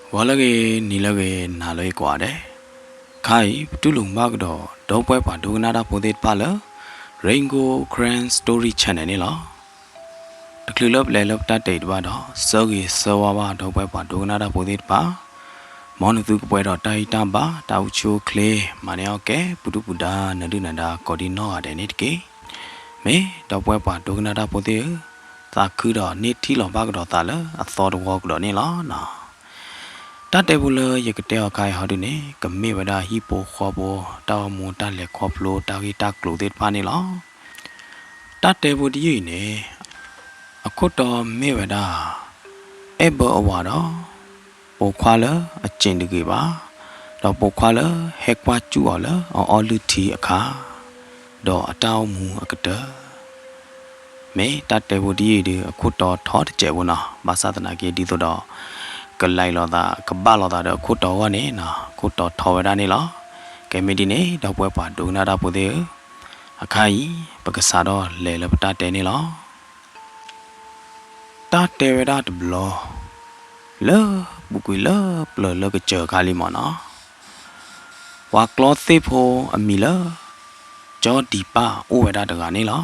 ဂီၤလၢအဂ့ၤ, နံၤလၢအဂ့ၤ, နၤလၢအဂ့ၤကိးဂၤဒဲး, ခါအံၤ ပတူၢ်လိာ်ဘၣ်ကဒီး ဒီပုၢ်ဝဲၢ်ပှၤဒိကနၣ်တၢ်ဖိသ့ၣ်တဖၣ်လၢ Rain Gold Karen Story Channel န့ၣ်လီၤ. တချုးလၢပလဲၤလၢပတၢ်တဲအံၤတဘၣ်ဒီး ဆၢဂ့ၤဆၢဝါဘၣ် ဒီပုၢ်ဝဲၢ်ပှၤဒိကနၣ်တၢ်ဖိသ့ၣ်တဖၣ်, မ်နသုကပှဲၤဒီးတၢ်ဂံၢ်တၢ်ဘါ တၢ်အိၣ်ဆူၣ်အိၣ်ချ့, မၤန့ၢ်အီၣ်ကဲ ပူၤဒုၣ်ပူၤဒါ နဒုၣ်နဒါ ကိးဒံနီၢ်ဂၤဒဲးန့ၣ်တက့ၢ်. မ့ၢ်ဒီပုၢ်ဝဲၢ်ပှၤဒိကနၣ်တၢ်ဖိသ့ၣ်ဧၢ, သးခုဒီးန့ၢ်ထံၣ်လီၤဘၣ်ကဒီးသးလၢအသီတဝီကဒီးန့ၣ်လီၤ. တၢ်တဲဖိလၢယကတဲအီၤခါအံၤဟီဒုန့ၣ် ကမ့ၢ်ဝဲဒၣ်ဟံၣ်ဖိဃီဖိ တၢ်အိၣ်မူ တၢ်လဲၤခီဖျိ တၢ်ဂ့ၢ်တၢ်ကျိၤသ့ၣ်တဖၣ်န့ၣ်လီၤ. တၢ်တဲဖိတယုၢ်အံၤန့ၣ် အခိၣ်တီမ့ၢ်ဝဲဒၣ် အဲၣ်ဘၢအဝၤဒီး ပိာ်ခွါလၢအစ့ၣ်တဂ့ၤဘၣ်, ဒီးပိာ်ခွါလၢဟဲကွၢ်စူၣ်အီၤလၢအအီလုၢ်ထံအခါ, ဒီးအတၢ်အိၣ်မူအကတၢၢ်. မ့ၢ်တၢ်တဲဖိတယုၢ်အံၤဒီး အခိၣ်တီထီတစဲးဖိနီၤ, ဘၣ်ဆၣ်သနာ်က့ ဒ်သိးဒီး ကလဲလိာ်သး ကဘၣ်လိာ်သးဒီးအခိၣ်တီအဂီၢ်န့ၣ်နီၤ, အခိၣ်တီထီဝဲဒၣ်န့ၣ်လီၤ. ကဲမ့ၢ်ဒ်န့ၣ် ဒီပုၢ်ဝဲၢ်ပှၤဒိကနၣ်တၢ်ဖိသ့ၣ်ဧၢ, အခါအံၤ ပကစးထီၣ်လဲၤလၢပတၢ်တဲန့ၣ်လီၤ. တၢ်တဲဝဲဒၣ်တဘျီ လၢပူၤကွံာ်လၢပျၢၤလၢကစၢၢ်အခါလံမ့ၢ်နီၤ, ပှၤကျီသ့ၣ်ဖိအမံၤလၢ ကၠီဒံးပၢ်အိၣ်ဝဲဒၣ်တဂၤန့ၣ်လီၤ.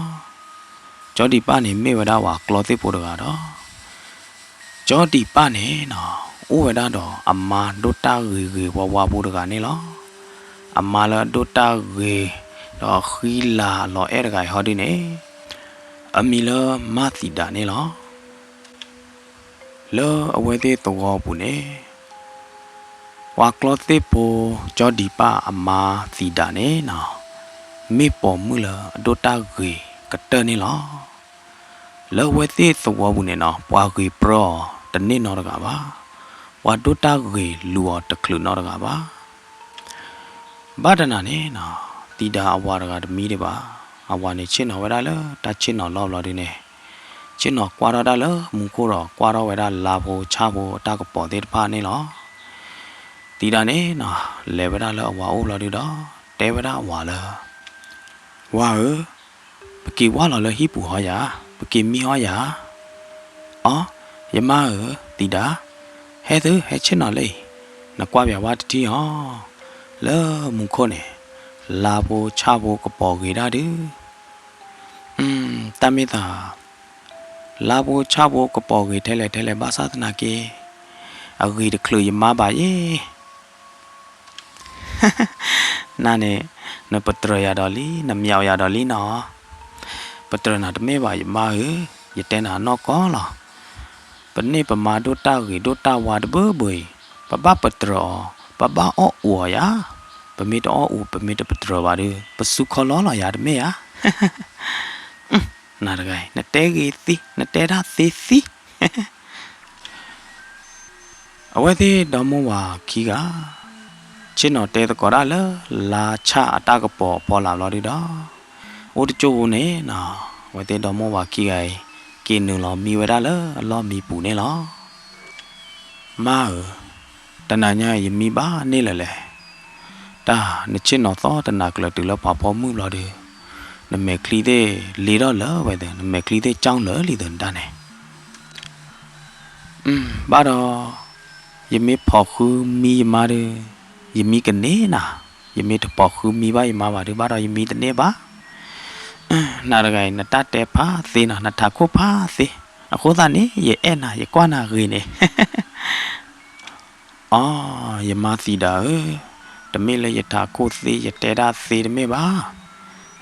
ကၠီဒံးပၢ်န့ၣ်မ့ၢ်ဝဲဒၣ်ပှၤကျီသ့ၣ်ဖိတဂၤဒီး ကၠီဒံးပၢ်န့ၣ်နီၤ အိၣ်ဝဲဒၣ်ဒီးအမါဒိၣ်တၢ်ဂ့ၤဂ့ၤဝါဝါဖိတဂၤန့ၣ်လီၤ. အမါလၢအဒိၣ်တၢ်ဂ့ၤ ဒီးအဃံလၤအလီၤအဲၣ်တဂၤအံၤဟီဒုန့ၣ် အမံၤလၢမါသံဒၤန့ၣ်လီၤ. လၢအဝဲသ့ၣ်သဝီပူၤန့ၣ် ပှၤကျီသ့ၣ်ဖိ ကၠီဒံးပၢ်အမါသံဒၤန့ၣ်နီၤ မ့ၢ်ပိာ်မုၣ်လၢအဒိၣ်တၢ်ဂ့ၤကတၢၢ်န့ၣ်လီၤ. လၢအဝဲသ့ၣ်သဝီပူၤန့ၣ်နီၤ ပှၤဂ့ၤပြၢအီၤတန့ၢ်နီတဂၤဘၣ်. ပှၤဒိၣ်တၢ်ဂ့ၤလူၤအီၤတချုးနီတဂၤဘၣ်. ဘၣ်တနၤန့ၣ်နီၤ သံဒၤအဝၤတဂၤတမံဒံးဘၣ်. အဝၤန့ၣ်ဆ့ၣ်နီၤဝဲဒၣ်လၢတၢ်ဆ့ၣ်နီၤလီၢ်ဘျီဒုန့ၣ် ဆ့ၣ်နီၤကွၢ်ထီၣ်ဒၣ်လၢမူခိၣ်ဒီး ကွၢ်ထီၣ်ဝဲဒၣ်လါဖိဆၣ်ဖိအတၢ်ကပီၤသ့ၣ်တဖၣ်န့ၣ်လီၤ. သံဒၤန့ၣ်နီၤ လဲၤဝဲဒၣ်လၢအဝၤအိၣ်ဘျီဒုဒီး တဲဝဲဒၣ်အဝၤလၢ ဝၤဧၢ, ပက့ၤဝၢ်လီၤလၢဟံၣ်ပူၤဟီယၤ, ပက့ၤမံဟီယၤ. အီ, ယမါဧၢ, သံဒၤ, ဟဲသု ဟဲဆ့ၣ်နီၤလၢအံၤ, နကွၢ်ပၠးဝဲတထံၣ်အီၤ, လၢမူခိၣ်န့ၣ် လါဖိဆၣ်ဖိကပီၤဂ့ၤဒၣ်ဒုး. တၢ်မ့ၢ်သး လါဖိဆၣ်ဖိကပီၤဂ့ၤထဲလဲၣ်ထဲလဲၣ်ဘၣ်ဆၣ်သနာ်က့ အဂ့ၤတချုးယမါဘၣ်ယ့ၣ်. နၤန့ၣ် နပတြၢၤယၤဒီးလံ, နမၠးယၤဒီးလံနီၤ. ပတြၢၤနၤတမ့ၢ်ဘၣ်ယမါဧၢ, ယတဲနၤအနီၢ်ကီၢ်လီၤ. ပန့ၢ်ပမါဒိၣ်တၢ်ဂ့ၤဒိၣ်တၢ်ဝါတဘၢဘၢအံၤ, ပဘၣ်ပတြၢၤအီၤ, ပဘၣ်အီၣ်အူအီၤယၤ. ပမ့ၢ်တအီၣ်အူ ပမ့ၢ်တပတြၢၤဘၣ်ဒီး ပစုခီလီလီၤယၤတမ့ၢ်ဧါ. နၤတဂၤအံၤ နတဲဂ့ၤသံ, နတဲဒၣ်သ့သံ. အဝဲသ့ၣ်ဒီမိၢ်ဝၤခံဂၤ ဆ့ၣ်နီၤတဲသကိးတၢ်လၢ လါဆၣ်အတၢ်ကပီၤအဖီလာ်ဘျီဒုဒီး အိၣ်တကၠိၢ်ဖိန့ၣ်နီၤ, အဝဲသ့ၣ်ဒီမိၢ်ဝၤခံဂၤအံၤ က့ၤနုာ်လီၤမံဝဲဒၣ်လၢအလီၢ်မံပူၤန့ၣ်လီၤ. မါဧၢ, တနၤညါယမံဘၣ်န့ၣ်လၢၤလဲၣ်. တၢ်နဆ့ၣ်နီၤသီတနၤကျၢၤတုၤလၢပှၤဖီမုၢ်ဘျီဒု, နမဲာ်ချံသ့ၣ်လ့ထီၣ်လၢဝဲသ့ၣ်, နမဲာ်ချံသ့ၣ်ကၠီလၢာ်လံသၢနတၢ်န့ၣ် ဘၣ်ဒီး ယမ့ၢ်ဖီၣ်ဃုမံယမါဒု, ယမံကန့ၢ်နၤ, ယမ့ၢ်တဖီၣ်ဃုမံဘၣ်ယမါဘၣ်ဒု ဘၣ်ဒီးယမံတန့ၢ်ဘၣ်. နၤတဂၤအံၤ နတၢ်တဲဖးသ့နီၤ, နထးခိၣ်ဖးသ့, အဃိသတးန့ၣ် ယအဲၣ်နၤ ယကွၢ်နၤဂ့ၤန့ၣ် အီ, ယမါသံဒၤဧၢ, တမ့ၢ်လၢယထးခိၣ်သ့ ယတဲဒၣ်သ့တမ့ၢ်ဘၣ်.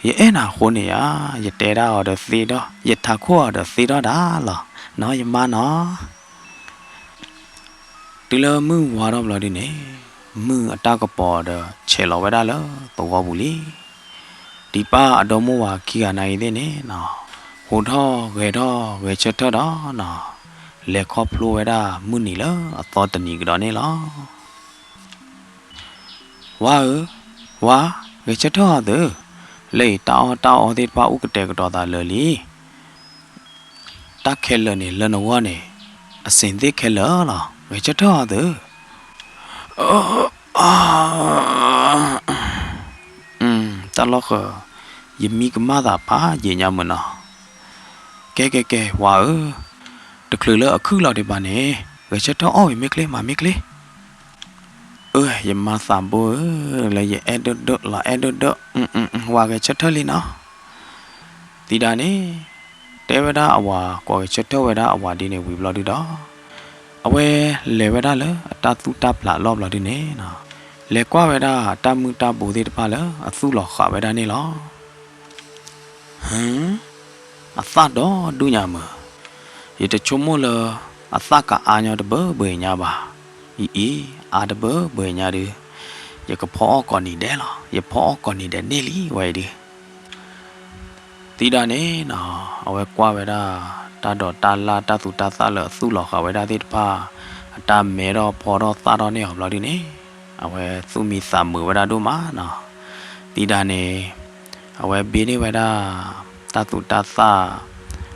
ယအဲၣ်နၤအဃိန့ၣ်ဧါ, ယတဲဒၣ်အီၤဒီးသ့ဒီး ယထးခိၣ်အီၤဒီးသ့ဒီးဒၣ်လီၤ, နီၢ်ယမါနီၤ. တုၤလၢမုၢ်ဝါထီၣ်ဘျီဒုန့ၣ်, မုၢ်အတၢ်ကပီၤဒီးဆဲးလီၤဝဲဒၣ်လၢသဝီပူၤလံ. ဒံးပၢ်အဒီမိၢ်ဝၤခံဂၤနၤအံၤသ့ၣ်န့ၣ်နီၤ, ဟူးထီၣ်ဂဲၤထီၣ်ဂဲၤဆၢထၢၣ်ဒီးနီၤ, လဲၤခီဖျိဝဲဒၣ်မုၢ်နံၤလၢအသီတနံၤကဒီးန့ၣ်လီၤ. ဝါဧၢ, ဝါ, ဂဲၤဆၢထၢၣ်အီၤသု, လၢအံၤတၢ်အီၣ်တၢ်အီသ့ၣ်တဖၣ်အိၣ်ကတဲာ်ကတီၤသးလၢာ်လံ. တၢ်ခဲလၢာ်န့ၣ်လၢနဂီၢ်န့ၣ် အစ့ၣ်သ့ၣ်ခဲလၢာ်လီၤ. ဂဲၤဆၢထၢၣ်အီၤသု. တၢ်လီၢ်ဃၢၤ, ယမံကမၣ်သးဖးယံာ်ညါမုၢ်နီၤ. ကဲကဲကဲ ဝါဧၢ, တချုးလၢအခုၣ်လီၤဒံးဘၣ်န့ၣ် ဂဲၤဆၢထၢၣ်အီၣ်ဝံၤမ့ၢ်ချ့ မၤမ့ၢ်ချ့ အၢ ယမါသးဘိဧၢ, လၢယအဲၣ်ဒိၣ်ဒိၣ်လီၤအဲၣ်ဒိၣ်ဒိၣ်, ဝၤဂဲၤဆၢထၢၣ်လံနီၤ. သံဒၣ်န့ၣ် တဲဝဲဒၣ်အဝၤကွၢ်ဂဲၤဆၢထၢၣ်ဝဲဒၣ်အဝၤဒ်န့ၣ်ဝံၤဘျီဒုဒီး အဝဲလဲၤဝဲဒၣ်လၢအတၢ်သူၣ်တၢ်ဖျးလီၢ်ဘျီဒုန့ၣ်နီၤ, လဲၤကွၢ်ဝဲဒၣ်တၢ်မုၢ်တၢ်ဘိသ့ၣ်တဖၣ်လၢအသူၣ်လီၤဃာ်ဝဲဒၣ်န့ၣ်လီၤ. ဟၢ, အသၣ်ဒီဒူၣ်ညါမုၢ်, ယတဆိကမိၣ်လၢ အသၣ်ကအါညီတဘၢဘှဲညါဘၣ်. အံၤအံၤ, အါတဘၢဘှဲညါဒု, ယကဖီအီၣ်ကိးနံၤဒဲးလီၤ, ယဖီအီၣ်ကိးနံၤဒဲးန့ၣ်လံဝဲအံၤဒု. သံဒၣ်န့ၣ်နီၤ, အဝဲကွၢ်ဝဲဒၣ် တၢ်ဒိးတၢ်လၢ်တၢ်သူတၢ်သၣ်လၢအသူၣ်လီၤဃာ်ဝဲဒၣ်သ့ၣ်တဖၣ် အတၢ်မဲထီၣ်ဖီထီၣ်သၣ်ထီၣ်န့ၢ်အီၤဘျီဒုန့ၣ် အဝဲသူၣ်မံသးမုာ်ဝဲဒၣ်ဒိၣ်မးနီၤ. သံဒၣ်န့ၣ် အဝဲဘ့န့ၢ်ဝဲဒၣ် တၢ်သူတၢ်သၣ်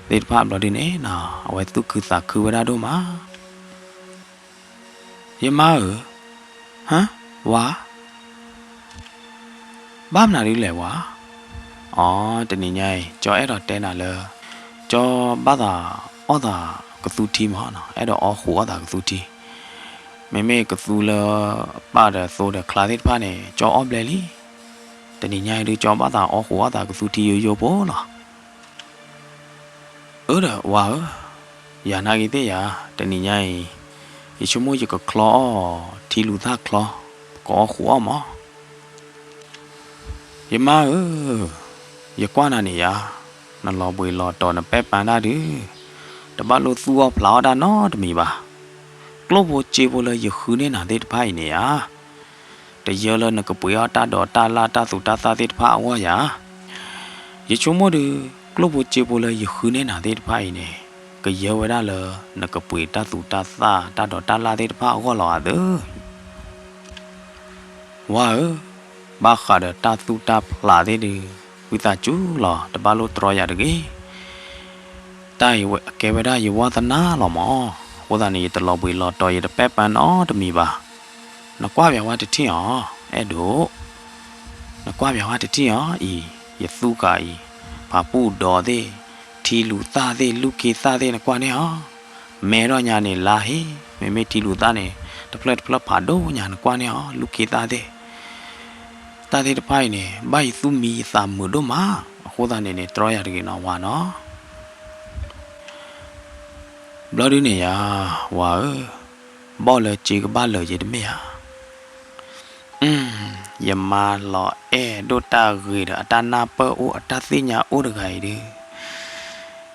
သ့ၣ်တဖၣ်ဘျီဒုန့ၣ်နီၤ, အဝဲသူၣ်ခုသးခုဝဲဒၣ်ဒိၣ်မး. ယမါဧၢ, ဟၢ, ဝၤ, ဘၣ်မနုၤဒ်လဲၣ်ဝၤ. အိ တနံၤညါအံၤ ကၠီအဲၣ်ဒိးတဲနၤလၢ ကၠီဘၣ်သးအီၣ်သးကသူထံမး, အဲၣ်ဒိးအီၣ်ဃုာ်အီၣ်သးကသူထံ, မ့မ့ၢ်ကသူလၢပၢ်ဒီးသိဒီးချါသ့ၣ်တဖၣ်န့ၣ် ကၠီအီၣ်ဘျဲလံ. တနံၤညါအံၤဒုး ကၠီဘၣ်သးအီၣ်ဃုာ်အီၣ်သးကသူထံယိယိဖိလီၤ. အၢဒီးဝၤဧၢ, ယၤနာ်က့ၤသ့ၣ်ယၤ, တနံၤညါအံၤ ယဆိကမိၣ်ယကချီအီၣ် ထံလူၤသၣ်ချီ, ကအီၣ်ဃုာ်အီၣ်မး. ယမါဧၢ, ယကွၢ်နၤန့ၣ်ယၤ, နလီၤဘှံးလီၤတီၤနပဲာ်ပၢ်ဒၣ်ဒုး, တဘၣ်လိၣ်သူၣ်အီၣ်ဖျးအီၣ်တၢ်နီတမံၤဘၣ်. ကျိၣ်ဖိစ့ဖိလၢယဃုန့ၢ်နၤသ့ၣ်တဖၣ်အံၤန့ၣ်ဧါ, တယၢလၢနကပှ့ၤအီၣ်တၢ်ဒိးတၢ်လၢ်တၢ်သူတၢ်သၣ်သ့ၣ်တဖၣ်အဂီၢ်ယၤ. ယဆိကမိၣ်ဒုး ကျိၣ်ဖိစ့ဖိလၢယဃုန့ၢ်နၤသ့ၣ်တဖၣ်အံၤန့ၣ် ကယၢဝဲဒၣ်လၢ နကပှ့ၤတၢ်သူတၢ်သၣ်တၢ်ဒိးတၢ်လၢ်သ့ၣ်တဖၣ်အဂီၢ်လီၤဧါသၢ. ဝၤဧၢ, ဘၣ်ဃးဒီးတၢ်သူၣ်တၢ်ဖျးသ့ၣ်ဒုး ဝံသးစူၤလီၤ တဘၣ်လိၣ်တြီယၤတဂ့ၤ. တၢ်အံၤဝဲကဲဝဲဒၣ်ယဝါသနၢ်လီၤမး, အဃိသတးန့ၣ် ယတလီၤဘှံးလီၤတီၤ ယတပဲာ်ပၢ်နီတမံၤဘၣ်. နကွၢ်ပၠးဝဲတထံၣ်အီၤ, အဲၣ်ဒိး, နကွၢ်ပၠးဝဲတထံၣ်အီၤအံၤ, ယသူၣ်ကၤအံၤ, ဖးပူၣ်ဒီးသ့ၣ်, ထံလူၤသၣ်သ့ၣ် လူၢ်ခ့သၣ်သ့ၣ် နကွၢ်န့ၢ်အီၤ, မဲထီၣ်ညါန့ၣ်လါဟ့, မ့မ့ၢ်ထံလူၤသၣ်န့ၣ် တဖျၢၣ်တဖျၢၣ်ဖးဒိၣ်ညါ နကွၢ်န့ၢ်အီၤ လူၢ်ခ့သၣ်သ့ၣ်. တၢ်သ့ၣ်တဖၣ်အံၤန့ၣ် ဘၣ်ယသူၣ်မံယသးမုာ်ဒိၣ်မး, အဃိသတးန့ၣ်န့ၣ် တြီယၤတဂ့ၤနီၤဝၤနီၤ. ဘျီဒုန့ၣ်ယၤ, ဝၤဧၢ, ဘီၣ်လၢစ့ကဘၣ်လၢာ်က့ၤတမ့ၢ်ဧါ. ယမါလီၤအဲၣ်ဒိၣ်တၢ်ဂ့ၤဒီးအတၢ်နၢ်ပၢၢ်အိၣ်အတၢ်သ့ၣ်ညါအိၣ်တဂၤအံၤဒုး,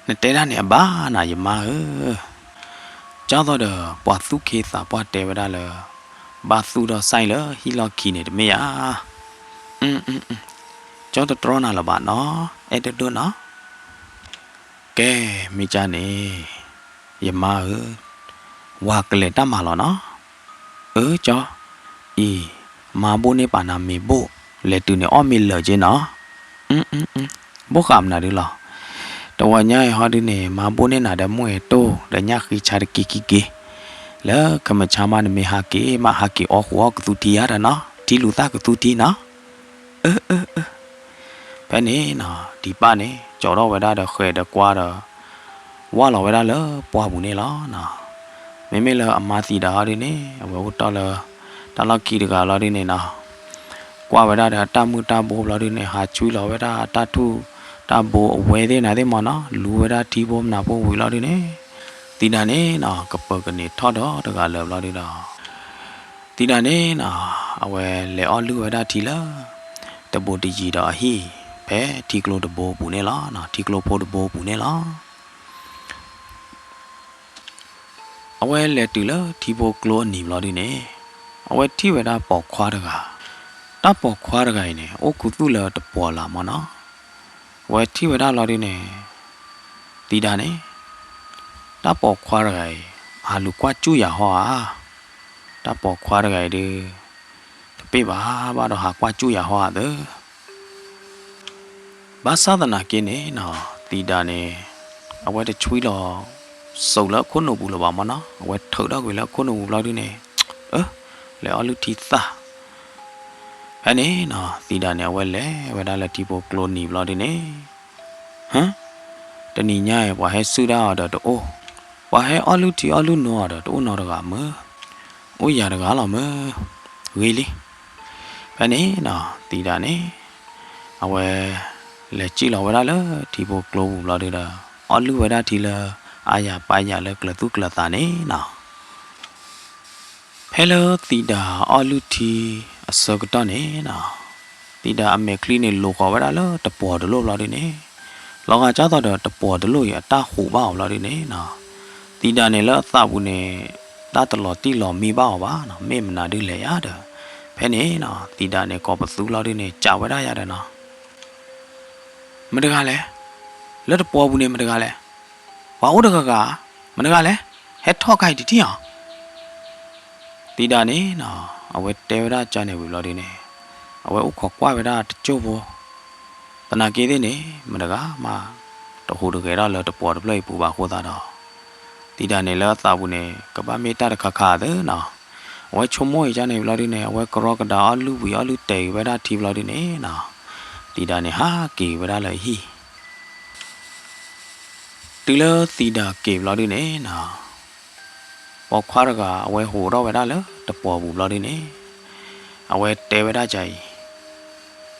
နတဲဒၣ်န့ၣ်အဘၣ်နၤယမါဧၢ. ကၢ်သိးဒီးပှၤသူၣ်ခ့သးပှၢ်တဲဝဲဒၣ်လၢ ဘၣ်သူၣ်ထီၣ်စဲလၢဟံၣ်လီၢ်ခံန့ၣ်တမ့ၢ်ဧါ. ကၠီတတြီနၤလၢၤဘၣ်နီၤ, အဲၣ်ဒိၣ်ဒိၣ်နီၤ. ကဲ, မ့ၢ်ကၢ်န့ၣ်, ယမါဧၢ, ဝၤကလဲၤတၢ်မၤလီၤနီၤ. အၢကၠီ, အံၤ, မါဘိၣ်န့ၢ်ပာ်နၤမ့ၤဘိၣ်, လဲၤတုၤန့ၣ်အီၣ်မ့ၤလၢာ်က့နီၤ. ဘိၣ်ဃးမနုၤဒုလီၤ. တဝီညါအံၤဟီဒုန့ၣ် မါဘိၣ်န့ၢ်နၤဒီးမုၢ်အဲၣ်တိၢ် ဒီးညၣ်ဃ့ဆါတက့ၤက့ၤက့ၤ, လၢကမုၢ်ဆါမးနမ့ၢ်ဟးက့ၤ မးဟးက့ၤအီၣ်ဃုာ်အီၣ်ကသူထံဧါဒီးနီၤ, ထံလူၤသၣ်ကသူထံနီၤ. အၢ အၢ အၢ. ဖဲန့ၣ်နီၤ ဒံးပၢ်န့ၣ် ကၠီထီၣ်ဝဲဒၣ်ဒီးဃဲၤဒီးကွါဒီး ဝၢ်လီၤဝဲဒၣ်လၢပှၢ်ပူၤန့ၣ်လီၤ. မ့မ့ၢ်လၢအမါသံဒၣ်ဟီဒုန့ၣ် အဝဲအိၣ်တီၢ်လၢ တၢ်လီၢ်ခံတဂၤလီၤဒုန့ၣ်နီၤ ကွၢ်ဝဲဒၣ်ဒီးတၢ်မုၢ်တၢ်ဘိဘျီဒုန့ၣ် ဟးဆူလီၤဝဲဒၣ်တၢ်ထူၣ်တၢ်ဘိအဝဲသ့ၣ်နၤသ့ၣ်မးနီၤ လူဝဲဒၣ်ထံဖိမနၤဖိဝံၤလီၤဒုန့ၣ် သံဒၣ်န့ၣ်နီၤ ကပၢၤကန့ၢ်ထီၣ်ဒီးတဂၤလၢာ်ဘျီဒုဒီး သံဒၣ်န့ၣ်နီၤ အဝဲလဲၤအီၣ်လုၢ်ဝဲဒၣ်ထံလၢ တဘိတယံၤဒီးအဟံၣ် ဖဲထံကျိတဘိပူၤန့ၣ်လီၤ. ထံကျိဖိတဘိပူၤန့ၣ်လီၤ. အဝဲလဲၤတုၤလၢထံဖိကျိအနံၤဘျီဒုန့ၣ် အဝဲထံၣ်ဝဲဒၣ်ပိာ်ခွါတဂၤ တၢ်ပိာ်ခွါတဂၤအံၤန့ၣ် အိၣ်ခူသူၣ်လၢတပီၤလၢ်မးနီၤ အဝဲထံၣ်ဝဲဒၣ်လီၤဒုန့ၣ် သံဒၣ်န့ၣ် တၢ်ပိာ်ခွါတဂၤအံၤ အလူၤကွၢ်စူၣ်ယၤဟီဧါ တၢ်ပိာ်ခွါတဂၤအံၤဒု တပ့ၢ်ဘၣ်ဘၣ်ဒီးဟးကွၢ်စူၣ်ယၤဟီဧါသၢ ဘၣ်ဆၣ်သနာ်က့န့ၣ်နီၤ သံဒၣ်န့ၣ် အဝဲတဆွံလီၤ စိာ်လၢအခိၣ်နူာ်ပူၤလၢၤဘၣ်မးနီၤ အဝဲထုးထီၣ်ကွံာ်လၢအခိၣ်နူာ်ပူၤဘျီဒုန့ၣ် အၢ လဲၤအီၣ်လုၢ်ထံသၣ် ဖဲန့ၣ်နီၤ သံဒၣ်န့ၣ် အဝဲလဲၤဝဲဒၣ်လၢထံဖိကျိနံၤဘျီဒုန့ၣ် ဟၢ တနံၤညါအံၤ ပှၤဟဲစုၣ်ဒၣ်အီၤဒီးတအိၣ် ပှၤဟဲအီၣ်လုၢ်ထံအီၣ်လုၢ်နိအီၤဒီးတအိၣ်နီတဂၤမၢ် အိၣ်ယၤတဂၤလီၤမၢ် ဂ့ၤလံ. ဖဲန့ၣ်နီၤ သံဒၤန့ၣ် အဝဲ လဲၤစံၣ်လီၤဝဲဒၣ်လၢထံဖိကျိပူၤဘျီဒုဒီး အီၣ်လုၢ်ဝဲဒၣ်ထံလၢ အါယၤပၢ်ယၤလၢကျၢၤသူၣ်ကျၢၤသးန့ၣ်နီၤ ဖဲလၢသံဒၤအီၣ်လုၢ်ထံအဆၢကတီၢ်န့ၣ်နီၤ သံဒၤအမဲာ်ချံန့ၣ်လိၤဃီၤဝဲဒၣ်လၢတပှီၤတလိၣ်ဘျီဒုန့ၣ် လီၤဂာ်ကၢ်သိးဒီးတပှီၤတလိၣ်အံၤအတၢ်ဟူးဘၣ်အီၤဘျီဒုန့ၣ်နီၤ သံဒၤန့ၣ်လၢအသးပူၤန့ၣ် တၢ်တလီၤတံၢ်လီၤမံဘၣ်အီၤဘၣ်နီၤ မ့ၢ်မနုၤဒုလဲၣ်ယၤဒီး ဖဲန့ၣ်နီၤ သံဒၤန့ၣ်ကိးပသူဘျီဒုန့ၣ် စံးဝဲဒၣ်ယၤဒီးနီၤ မတဂၤလဲၣ်, လၢတပှီၤပူၤန့ၣ်မတဂၤလဲၣ်, ပှၤအိၣ်တဂၤဂၤ, မတဂၤလဲၣ်, ဟဲထီၣ်ခါအံၤတထံၣ်အီၤ. သံဒၤန့ၣ်နီၤ အဝဲတဲဝဲဒၣ်ကန့ၣ်ဝံၤဘျီဒုန့ၣ် အဝဲအိၣ်ခိးကွၢ်ဝဲဒၣ်တစိၢ်ဖိ သနာ်က့သ့ၣ်န့ၣ် မတဂၤမး တဟူးတဂဲၤထီၣ်လၢတပှီၤတဖျၢၣ်အံၤပူၤဘၣ်အဃိသတးဒီး သံဒၤန့ၣ်လၢအသးပူၤန့ၣ် ကဘၣ်မ့ၢ်တၢ်တခါခါသ့နီၤ အဝဲဆိကမိၣ်အံၤကန့ၣ်ဘျီဒုန့ၣ် အဝဲကရီကဒါအီၣ်လုၢ်ဝံၤအီၣ်လုၢ်တဲာ်ဝဲဒၣ်ထံဘျီဒုန့ၣ်နီၤ သံဒၤန့ၣ်ဟးက့ၤဝဲဒၣ်လၢအဟံၣ် တုၤလၢသံဒၤက့ၤဘျီဒုန့ၣ်နီၤ ပိာ်ခွါတဂၤအဝဲဟူးထီၣ်ဝဲဒၣ်လၢတပှီၤပူၤဘျီဒုန့ၣ် အဝဲတဲဝဲဒၣ်ကအံၤ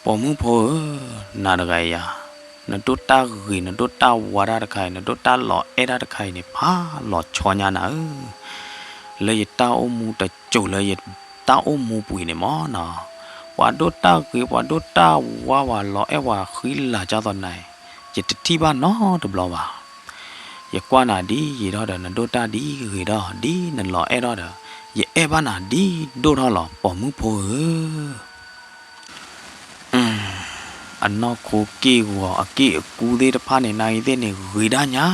ပိာ်မုၣ်ဖိဧၢ, နၤတဂၤအံၤယၤ, နဒိၣ်တၢ်ဂ့ၤ နဒိၣ်တၢ်ဝါတၢ်တခါအံၤ နဒိၣ်တၢ်လီၤအဲၣ်တၢ်တခါအံၤန့ၣ် ဖးလီၤဆီညါနၤဧၢ, လၢယတၢ်အိၣ်မူတစိၤလၢယတၢ်အိၣ်မူပူၤအံၤန့ၣ်မ့ၢ်နီၤ ပှၤဒိၣ်တၢ်ဂ့ၤ ပှၤဒိၣ်တၢ်ဝါ ပှၤလီၤအဲၣ်ပှၤဃံလၤကၢ်သိးနၤအံၤ ယတထံၣ်ဘၣ်နီတဘျီဘၣ်. ယကွၢ်နၤဒ်ယံာ်ထီၣ်ဒီး နဒိၣ်တၢ်ဒ်ဂ့ၤထီၣ် ဒ်နလီၤအဲၣ်ထီၣ်ဒီး ယအဲၣ်ဘၣ်နၤဒ်ဒိၣ်ထီၣ်လီၤ ပိာ်မုၣ်ဖိဧၢ. အနီၢ်ခိက့ၢ်ဂီၤအက့ၢ်အကူသ့ၣ်တဖၣ်န့ၣ် နာ်ဂ့ၤသ့ၣ်န့ၣ် ဂ့ၤဒၣ်ညါ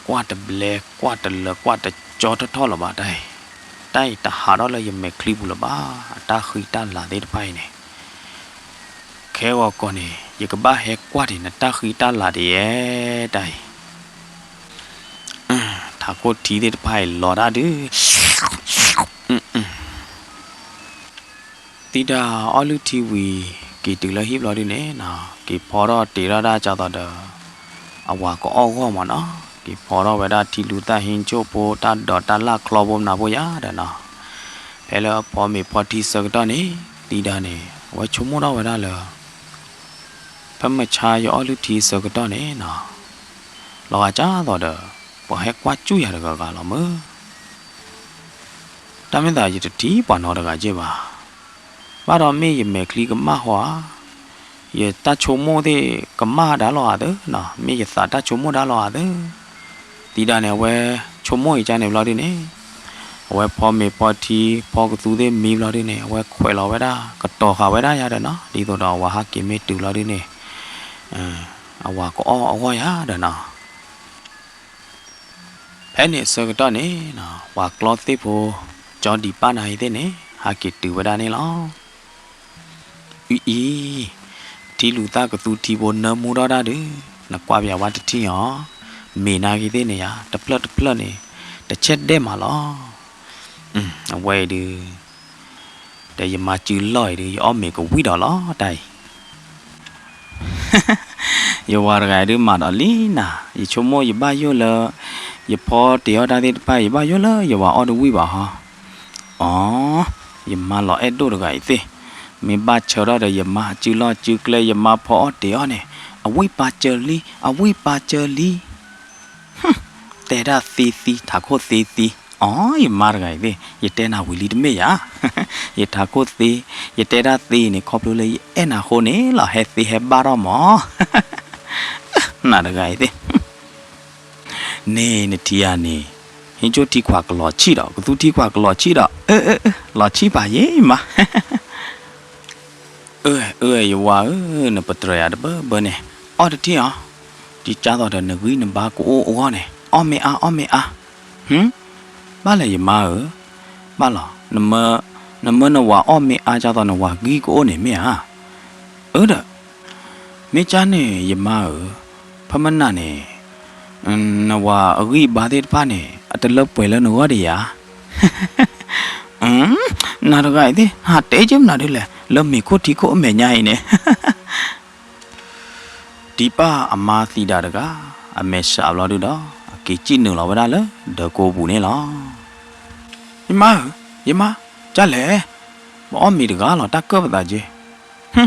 ကွၢ်တဘျဲ ကွၢ်တလၢာ် ကွၢ်တကၠီထီၣ်ထီၣ်လၢၤဘၣ်တၢ်အံၤ, တၢ်အံၤတဟးထီၣ်လၢယမဲာ်ချံပူၤလၢၤဘၣ်, အတၢ်ဃံတၢ်လၤသ့ၣ်တဖၣ်အံၤန့ၣ်, ခဲဂီၤကီၢ်န့ၣ် ယကဘၣ်ဟဲကွၢ်ဒံးနတၢ်ဃံတၢ်လၤဒံးယဲ တၢ်အံၤ, ထးခိၣ်ထံသ့ၣ်တဖၣ်အံၤလီၤတၢ်ဒုး သံဒၤအီၣ်လုၢ်ထံဝံၤ က့ၤတုၤလၢဟံၣ်ဘျီဒုန့ၣ်နီၤ က့ၤဖီထီၣ်တ့ထီၣ်ဒၣ်ကၢ်သိးဒီး အဝၤကအီၣ်ဂီၢ်မ့ၢ်နီၤ က့ၤဖီထီၣ်ဝဲဒၣ်ထံလူၤသၣ်ဟံၣ်ကၠိၣ်ဖိ တၢ်ဒိးတၢ်လၢ်ချီဖိမနၤဖိယၤဒီးနီၤ ဖဲလၢအဖီမ့ၤဖီထံဆၢကတီၢ်န့ၣ် သံဒၤန့ၣ် အဝဲဆိကမိၣ်ထီၣ်ဝဲဒၣ်လၢ ဖဲမုၢ်ဆါယအီၣ်လုၢ်ထံဆၢကတီၢ်န့ၣ်နီၤ လီၤဂာ်ကၢ်သိးဒီး ပှၤဟဲကွၢ်စူၣ်ယၤတဂၤဂၤလီၤမၢ် တၢ်မ့ၢ်သးယတထံၣ်ပှၤနီတဂၤက့ၢ်ဘၣ်. ဘၣ်ဒီးမ့ၢ်ယမဲာ်ချံကမၣ်ဃီဧါ, ယတၢ်ဆိကမိၣ်သ့ၣ်ကမၣ်ဒၣ်လီၤဧါသၢနီၤ, မ့ၢ်ယသးတၢ်ဆိကမိၣ်ဒၣ်လီၤဧါသၢ. သံဒၤန့ၣ် အဝဲဆိကမိၣ်အံၤကန့ၣ်ဘျီဒုန့ၣ်, အဝဲဖီမ့ၤဖီထံ ဖီကသူသ့ၣ်မံဘျီဒုန့ၣ် အဝဲခွဲးလီၤဝဲဒၣ် ကတီၤဃာ်ဝဲဒၣ်ယၤဒီးနီၤ, ဒ်သိးဒီးအဝၤဟးက့ၤမ့ၢ်တုၤဘျီဒုန့ၣ် အဝၤကအီၣ်အဂီၢ်ယၤဒီးနီၤ. ဖဲန့ၣ်အဆၢကတီၢ်န့ၣ် ပှၤကျီသ့ၣ်ဖိ ကၠီဒံးပၢ်နၤအံၤသ့ၣ်န့ၣ် ဟးက့ၤတုၤဝဲဒၣ်န့ၣ်လီၤ. အံၤအံၤ, ထံလူၤသၣ်ကသူထံဖိနၢမူထီၣ်တၢ်ဒုး, နကွၢ်ပယၤဝဲတထံၣ်အီၤ, မ့ၢ်နၤဂ့ၤသ့ၣ်န့ၣ်ယၤ တဖျၢၣ်တဖျၢၣ်န့ၣ် တဆဲးဒဲးမးလီၤ. အဝဲအံၤဒုး ဒီးယမါစုလီၢ်အံၤဒုး ယအီၣ်မ့ၤကဝံၣ်ဒီးလီၤတၢ်အံၤ ယဝၤတဂၤအံၤဒုးမၤဒီးလံနၤ, ယဆိကမိၣ်ယဘၣ်ယိၣ်လၢ ယဖီတ့ၤအီၣ်တၢ်သ့ၣ်တဖၣ် ယဘၣ်ယိၣ်လၢယဝၤအီၣ်တဝံၣ်ဘၣ်ဟီ, အီ, ယမါလီၤအဲၣ်ဒိၣ်တဂၤအံၤသ့ၣ်, မ့ၢ်ဘၣ်ဆၢထီၣ်ဒီး ယမါစုလီၢ်စုကျဲ ယမါဖီအီၣ်တ့ၤအီၣ်န့ၣ်, အဝံၣ်ပာ်စၢၤလံ အဝံၣ်ပာ်စၢၤလံ တဲဒၣ်သ့သံ ထးခိၣ်သ့သံ, အီ, ယမါတဂၤအံၤသ့ၣ် ယတဲနၤဝံၤလံတမ့ၢ်ယၤ, ယထးခိၣ်သ့, ယတဲဒၣ်သ့အံၤန့ၣ် ခီဖျိလၢယအဲၣ်နၤအဃိန့ၣ်လီၤ ဟဲသ့ဟဲဘၣ်ထီၣ်မး, နၤတဂၤအံၤသ့ၣ်, န့ၣ်နထံဧါန့ၣ်, ဟံးကၠိထံခွးကလီၤဆံၣ်ဒီး ကသူထံခွးကလီၤဆံၣ်ဒီး, လီၤဆံၣ်ပာ်ယဲမး အၢ အၢ ယဝၤဧၢ, နပတြၢၤယၤတဘၢဘၢန့ၣ်, အီၣ်တထံၣ်အီၤ, ဒ်ကၢ်သိးဒီးနဂံၢ်နဘါကအိၣ်အဂီၢ်န့ၣ်, အီၣ်မ့ၢ်အါ အီၣ်မ့ၢ်အါ, ဟူ, ဘၣ်လၢယမါဧၢ, ဘၣ်လီၤ, နမၢနဝၤအီၣ်မ့ၢ်အါ ကၢ်သိးနဝၤဂံၢ်ကအိၣ်န့ၣ်မ့ၢ်ဧါ, အၢဒီး, မ့ၢ်ကၢ်န့ၣ် ယမါဧၢ, ဖဲမနၤန့ၣ် နဝၤအဂံၢ်အဘါသ့ၣ်တဖၣ်န့ၣ် အတလၢပှဲၤလၢနဂီၢ်ဒံးဧါ, နၤတဂၤအံၤသ့ၣ် ဟးတဲက့မနုၤဒ်လဲၣ် လၢမ့ၤခိၣ်ထံခိၣ်အမဲာ်ညါအံၤန့ၣ် ဒံးပၢ်အမါသံဒၤတဂၤ အမဲာ်ဆှးဘျီဒုဒီး အက့ၤစံၣ်နုာ်လီၤဝဲဒၣ်လၢဒၢးကိးပူၤန့ၣ်လီၤ. ယမါဧၢ, ယမါ ကၢ်လဲၣ်, ပအီၣ်မ့ၤတဂၤလီၤ တၢ်ကၢၣ်ပသးက့, ဟူ,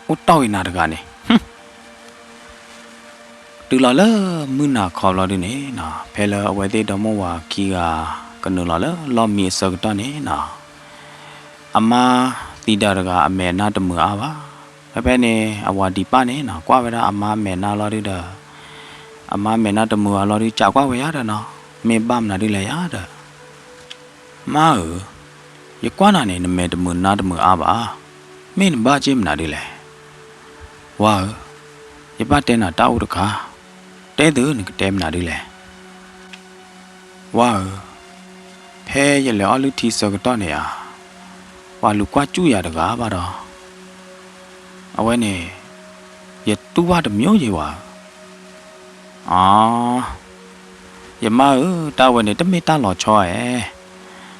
အိၣ်တီၢ်ဂ့ၤနၤတဂၤန့ၣ်, ဟူ. တုၤလီၤလၢမုၢ်နၤခီဘျီဒုန့ၣ်နီၤ, ဖဲလၢအဝဲသ့ၣ်ဒီမိၢ်ဝၤခံဂၤကနုာ်လီၤလၢလီၢ်မံအဆၢကတီၢ်န့ၣ်နီၤ, အမါသံဒါတဂၤအမဲာ်နါတမုာ်အါဘၣ်. ဖဲဖဲန့ၣ် အဝၤဒံးပၢ်န့ၣ်နီၤ ကွၢ်ဝဲဒၣ်အမါမဲာ်နါလီၤဒုဒီး, အမါမဲာ်နါတမုာ်အါလီၤဒု စံးကွၢ်ဝဲယၤဒီးနီၤ, မ့ၢ်ဘၣ်မနုၤဒုလဲၣ်ယၤဒီး မါဧၢ, ယကွၢ်နၤန့ၣ် နမဲာ်တမုာ်နါတမုာ်အါဘၣ်, မ့ၢ်နဘၣ်က့ၢ်မနုၤဒုလဲၣ်. ဝၤဧၢ, ယဘၣ်တဲနၤတၢ်အိၣ်တခါ, တဲသုနကတဲမနုၤဒုလဲၣ်. ဝၤဧၢ, ဖဲယလဲၤအီၣ်လုၢ်ထံဆၢကတီၢ်န့ၣ်ဧါ, ပှၤလူၤကွၢ်စူၣ်ယၤတဂၤဘၣ်ဒီး, အဝဲန့ၣ် ယတူၢ်ဘၣ်တမံၤယဲဝၤဧၢ. အ, ယမါဧၢ, တၢ်ဝဲန့ၣ် တမ့ၢ်တၢ်လီၤဆီဧါ,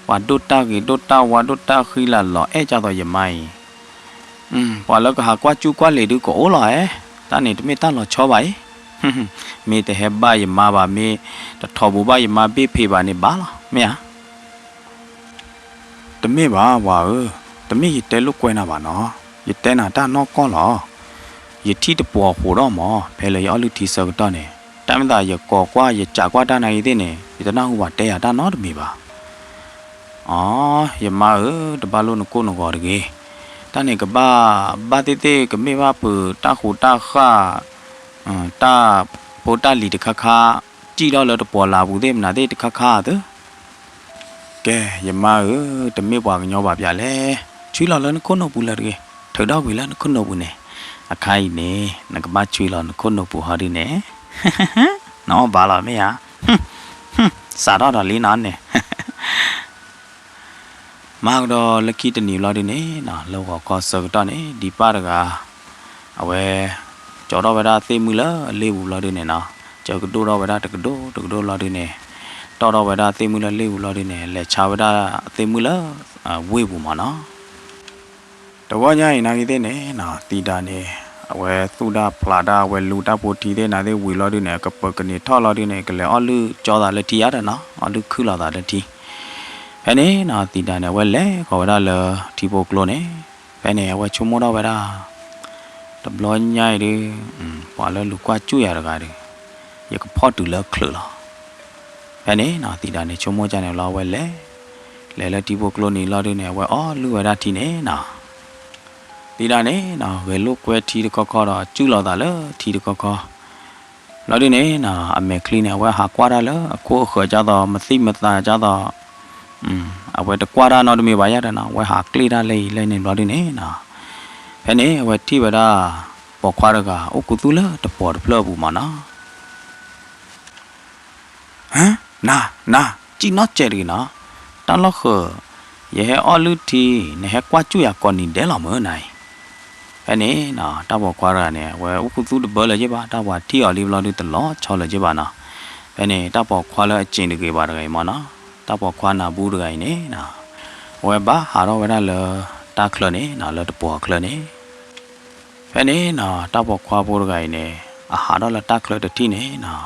ပှၤဒိၣ်တၢ်ဂ့ၤဒိၣ်တၢ်ဝါဒိၣ်တၢ်ဃံလၤလီၤအဲၣ်ကၢ်သိးယမါအံၤ, ပှၤလၢကဟးကွၢ်စူၣ်ကွၢ်လ့ၤဒုကအိၣ်လီၤဧါ, တၢ်န့ၣ်တမ့ၢ်တၢ်လီၤဆီဘၣ်အံၤ, မ့ၢ်တဟဲဘၣ်ယမါဘၣ် မ့ၢ်တထီၣ်ဘူးဘၣ်ယမါဘ့ၣ်ဖံးဘၣ်န့ၣ်ဘၣ်လီၤ မ့ၢ်ဧါ. တမ့ၢ်ဘၣ်ဝၤဧၢ, တမ့ၢ်ယတဲလိာ်ကွဲနၤဘၣ်နီၤ, ယတဲနၤတၢ်နီၢ်ကီၢ်လီၤ. ယထံၣ်တပှီၤဃိးဒီးမး ဖဲလၢယအီၣ်လုၢ်ထံဆၢကတီၢ်န့ၣ်, တၢ်မ့ၢ်သးယကိးကွၢ်ယစံးကွၢ်တၢ်နာ်ဂ့ၤသ့ၣ်န့ၣ် ယတနၢ်ဟူဘၣ်တဲယၤတၢ်နီတမံၤဘၣ်. အ, ယမါဧၢ, တဘၣ်လိၣ်နကိၢ်နဂီၤတဂ့ၤ. တၢ်န့ၣ်ကဘၣ်, ဘၣ်သ့ၣ်သ့ၣ်ကမ့ၢ်ဘၣ်ပတၢ်ဃူးတၢ်ဃၢ်, တၢ်ဖိတၢ်လံၤတခါခါ, စံၣ်ထီၣ်လၢတပှီၤလၢ်ပူၤသ့ၣ်မနုၤသ့ၣ်တခါခါသ့ၣ် ကဲ, ယမါဧၢ, တမ့ၢ်ပှၤကညီဘၣ်ပျၢ်လဲၣ်. ဆွံလီၤလၢနခိၣ်နူာ်ပူၤလၢတဂ့ၤ, ထုးထီၣ်ကွံာ်လၢနခိၣ်နူာ်ပူၤန့ၣ်, အခါအံၤန့ၣ် နကဘၣ်ဆွံလီၤနခိၣ်နူာ်ပူၤဟီဒုန့ၣ်, နအီၣ်ဘၣ်လီၤမ့ၢ်ဧါ, စးထီၣ်ဒီးလံနီၤန့ၣ် မၤကဒီးလၢခံတနံၤဘျီဒုန့ၣ်နီၤ, လၢဂီၤခီဆၢကတီၢ်န့ၣ် ဒံးပၢ်တဂၤ အဝဲ ကၠီထီၣ်ဝဲဒၣ်သ့ၣ်မုၢ်လၢအလ့ၣ်ပူၤဘျီဒုန့ၣ်နီၤ, ကၠီကဒိၣ်ထီၣ်ဝဲဒၣ်တကဒိၣ်တကဒိၣ်ဘျီဒုန့ၣ်, တီၣ်ထီၣ်ဝဲဒၣ်သ့ၣ်မုၢ်လၢလ့ၣ်ပူၤဘျီဒုန့ၣ် လဲၤဆါဝဲဒၣ်သ့ၣ်မုၢ်လၢ ဝ့ၢ်ပူၤမးနီၤ. တဂီၢ်ညါအံၤနာ်ဂ့ၤသ့ၣ်န့ၣ်နီၤ, သံဒါန့ၣ် အဝဲသူၣ်တၢ်ဖျးတၢ် အဝဲလူတၢ်ဖိထံသ့ၣ်နၤသ့ၣ်ဝံၤလီၤဒုန့ၣ် အကပၢၤကန့ၢ်ထီၣ်လီၤဒုန့ၣ် ကလဲၤအီၣ်လုၢ်ကၠီသးလၢထံဧါဒီးနီၤ, အီၣ်လုၢ်ခုၣ်လီၤသးလၢထံ. ဖဲန့ၣ်နီၤ သံဒါန့ၣ် အဝဲလဲၤဃီၤဝဲဒၣ်လၢထံဖိကျိန့ၣ်, ဖဲန့ၣ် အဝဲဆိကမိၣ်ထီၣ်ဝဲဒၣ် တဘျီညါအံၤဒု ပှၤလၢလူၤကွၢ်စူၣ်ယၤတဂၤဒီး ယကဖီၣ်တုၤလၢချုးလီၤ. ဖဲန့ၣ်နီၤ သံဒါန့ၣ် ဆိကမိၣ်ကန့ၣ်လီၤ အဝဲလဲၤ, လဲၤလၢထံဖိကျိနံၤလီၤဒုန့ၣ် အဝဲအီၣ်လုၢ်ဝဲဒၣ်ထံန့ၣ်နီၤ. သံဒါန့ၣ်နီၤ ဂဲၤလိာ်ကွဲထံတခီခီဒီး စူၣ်လီၤသးလၢထံတခီခီ လီၤဒုန့ၣ်နီၤ အမဲာ်ချံန့ၣ် အဝဲဟးကွၢ်တၢ်လၢအခိၣ်အဃၢၤကၢ်သိး မသံၣ်မသးကၢ်သိး အဝဲတကွၢ်တၢ်နီတမံၤဘၣ်ယါဒီးနီၤ အဝဲဟးကျ့ၣ်တၢ်လၢအံၤလၢန့ၣ်ဘျီဒုန့ၣ်နီၤ, ဖဲန့ၣ် အဝဲထံၣ်ဝဲဒၣ် ပိာ်ခွါတဂၤ အိၣ်ခူသူၣ်လၢတပှီၤတဖျၢၣ်အပူၤမးနီၤ. နၤ, နၤ, စံၣ်နီၣ်စဲးတဂ့ၤနီၤ, တၢ်လီၢ်ဃၢၤ ယဟဲအီၣ်လုၢ်ထံ နဟဲကွၢ်စူၣ်ယၤကိးနံၤဒဲးလီၤမၢနၤအံၤ. ဖဲန့ၣ်နီၤ တၢ်ပိာ်ခွါတဂၤန့ၣ် အဝဲအိၣ်ခူသူၣ်တဘၢလၢၤက့ဘၣ်, တၢ်ပှၤထံၣ်အီၤလံဘျီဒုတလီၤဆီလၢၤက့ဘၣ်နီၤ. ဖဲန့ၣ် တၢ်ပိာ်ခွါလၢအစ့ၣ်တဂ့ၤဘၣ်တဂၤအံၤမးနီၤ, တၢ်ပိာ်ခွါနၢ်ဘူးတဂၤအံၤန့ၣ်နီၤ အဝဲဘၣ်ဟးထီၣ်ဝဲဒၣ်လၢတၢ်ချၢန့ၣ်နီၤ လၢတပှီၤချၢန့ၣ် ဖဲန့ၣ်နီၤ တၢ်ပိာ်ခွါဖိတဂၤအံၤန့ၣ် အဟးထီၣ်လၢတၢ်ချၢတထံၣ်န့ၣ်နီၤ,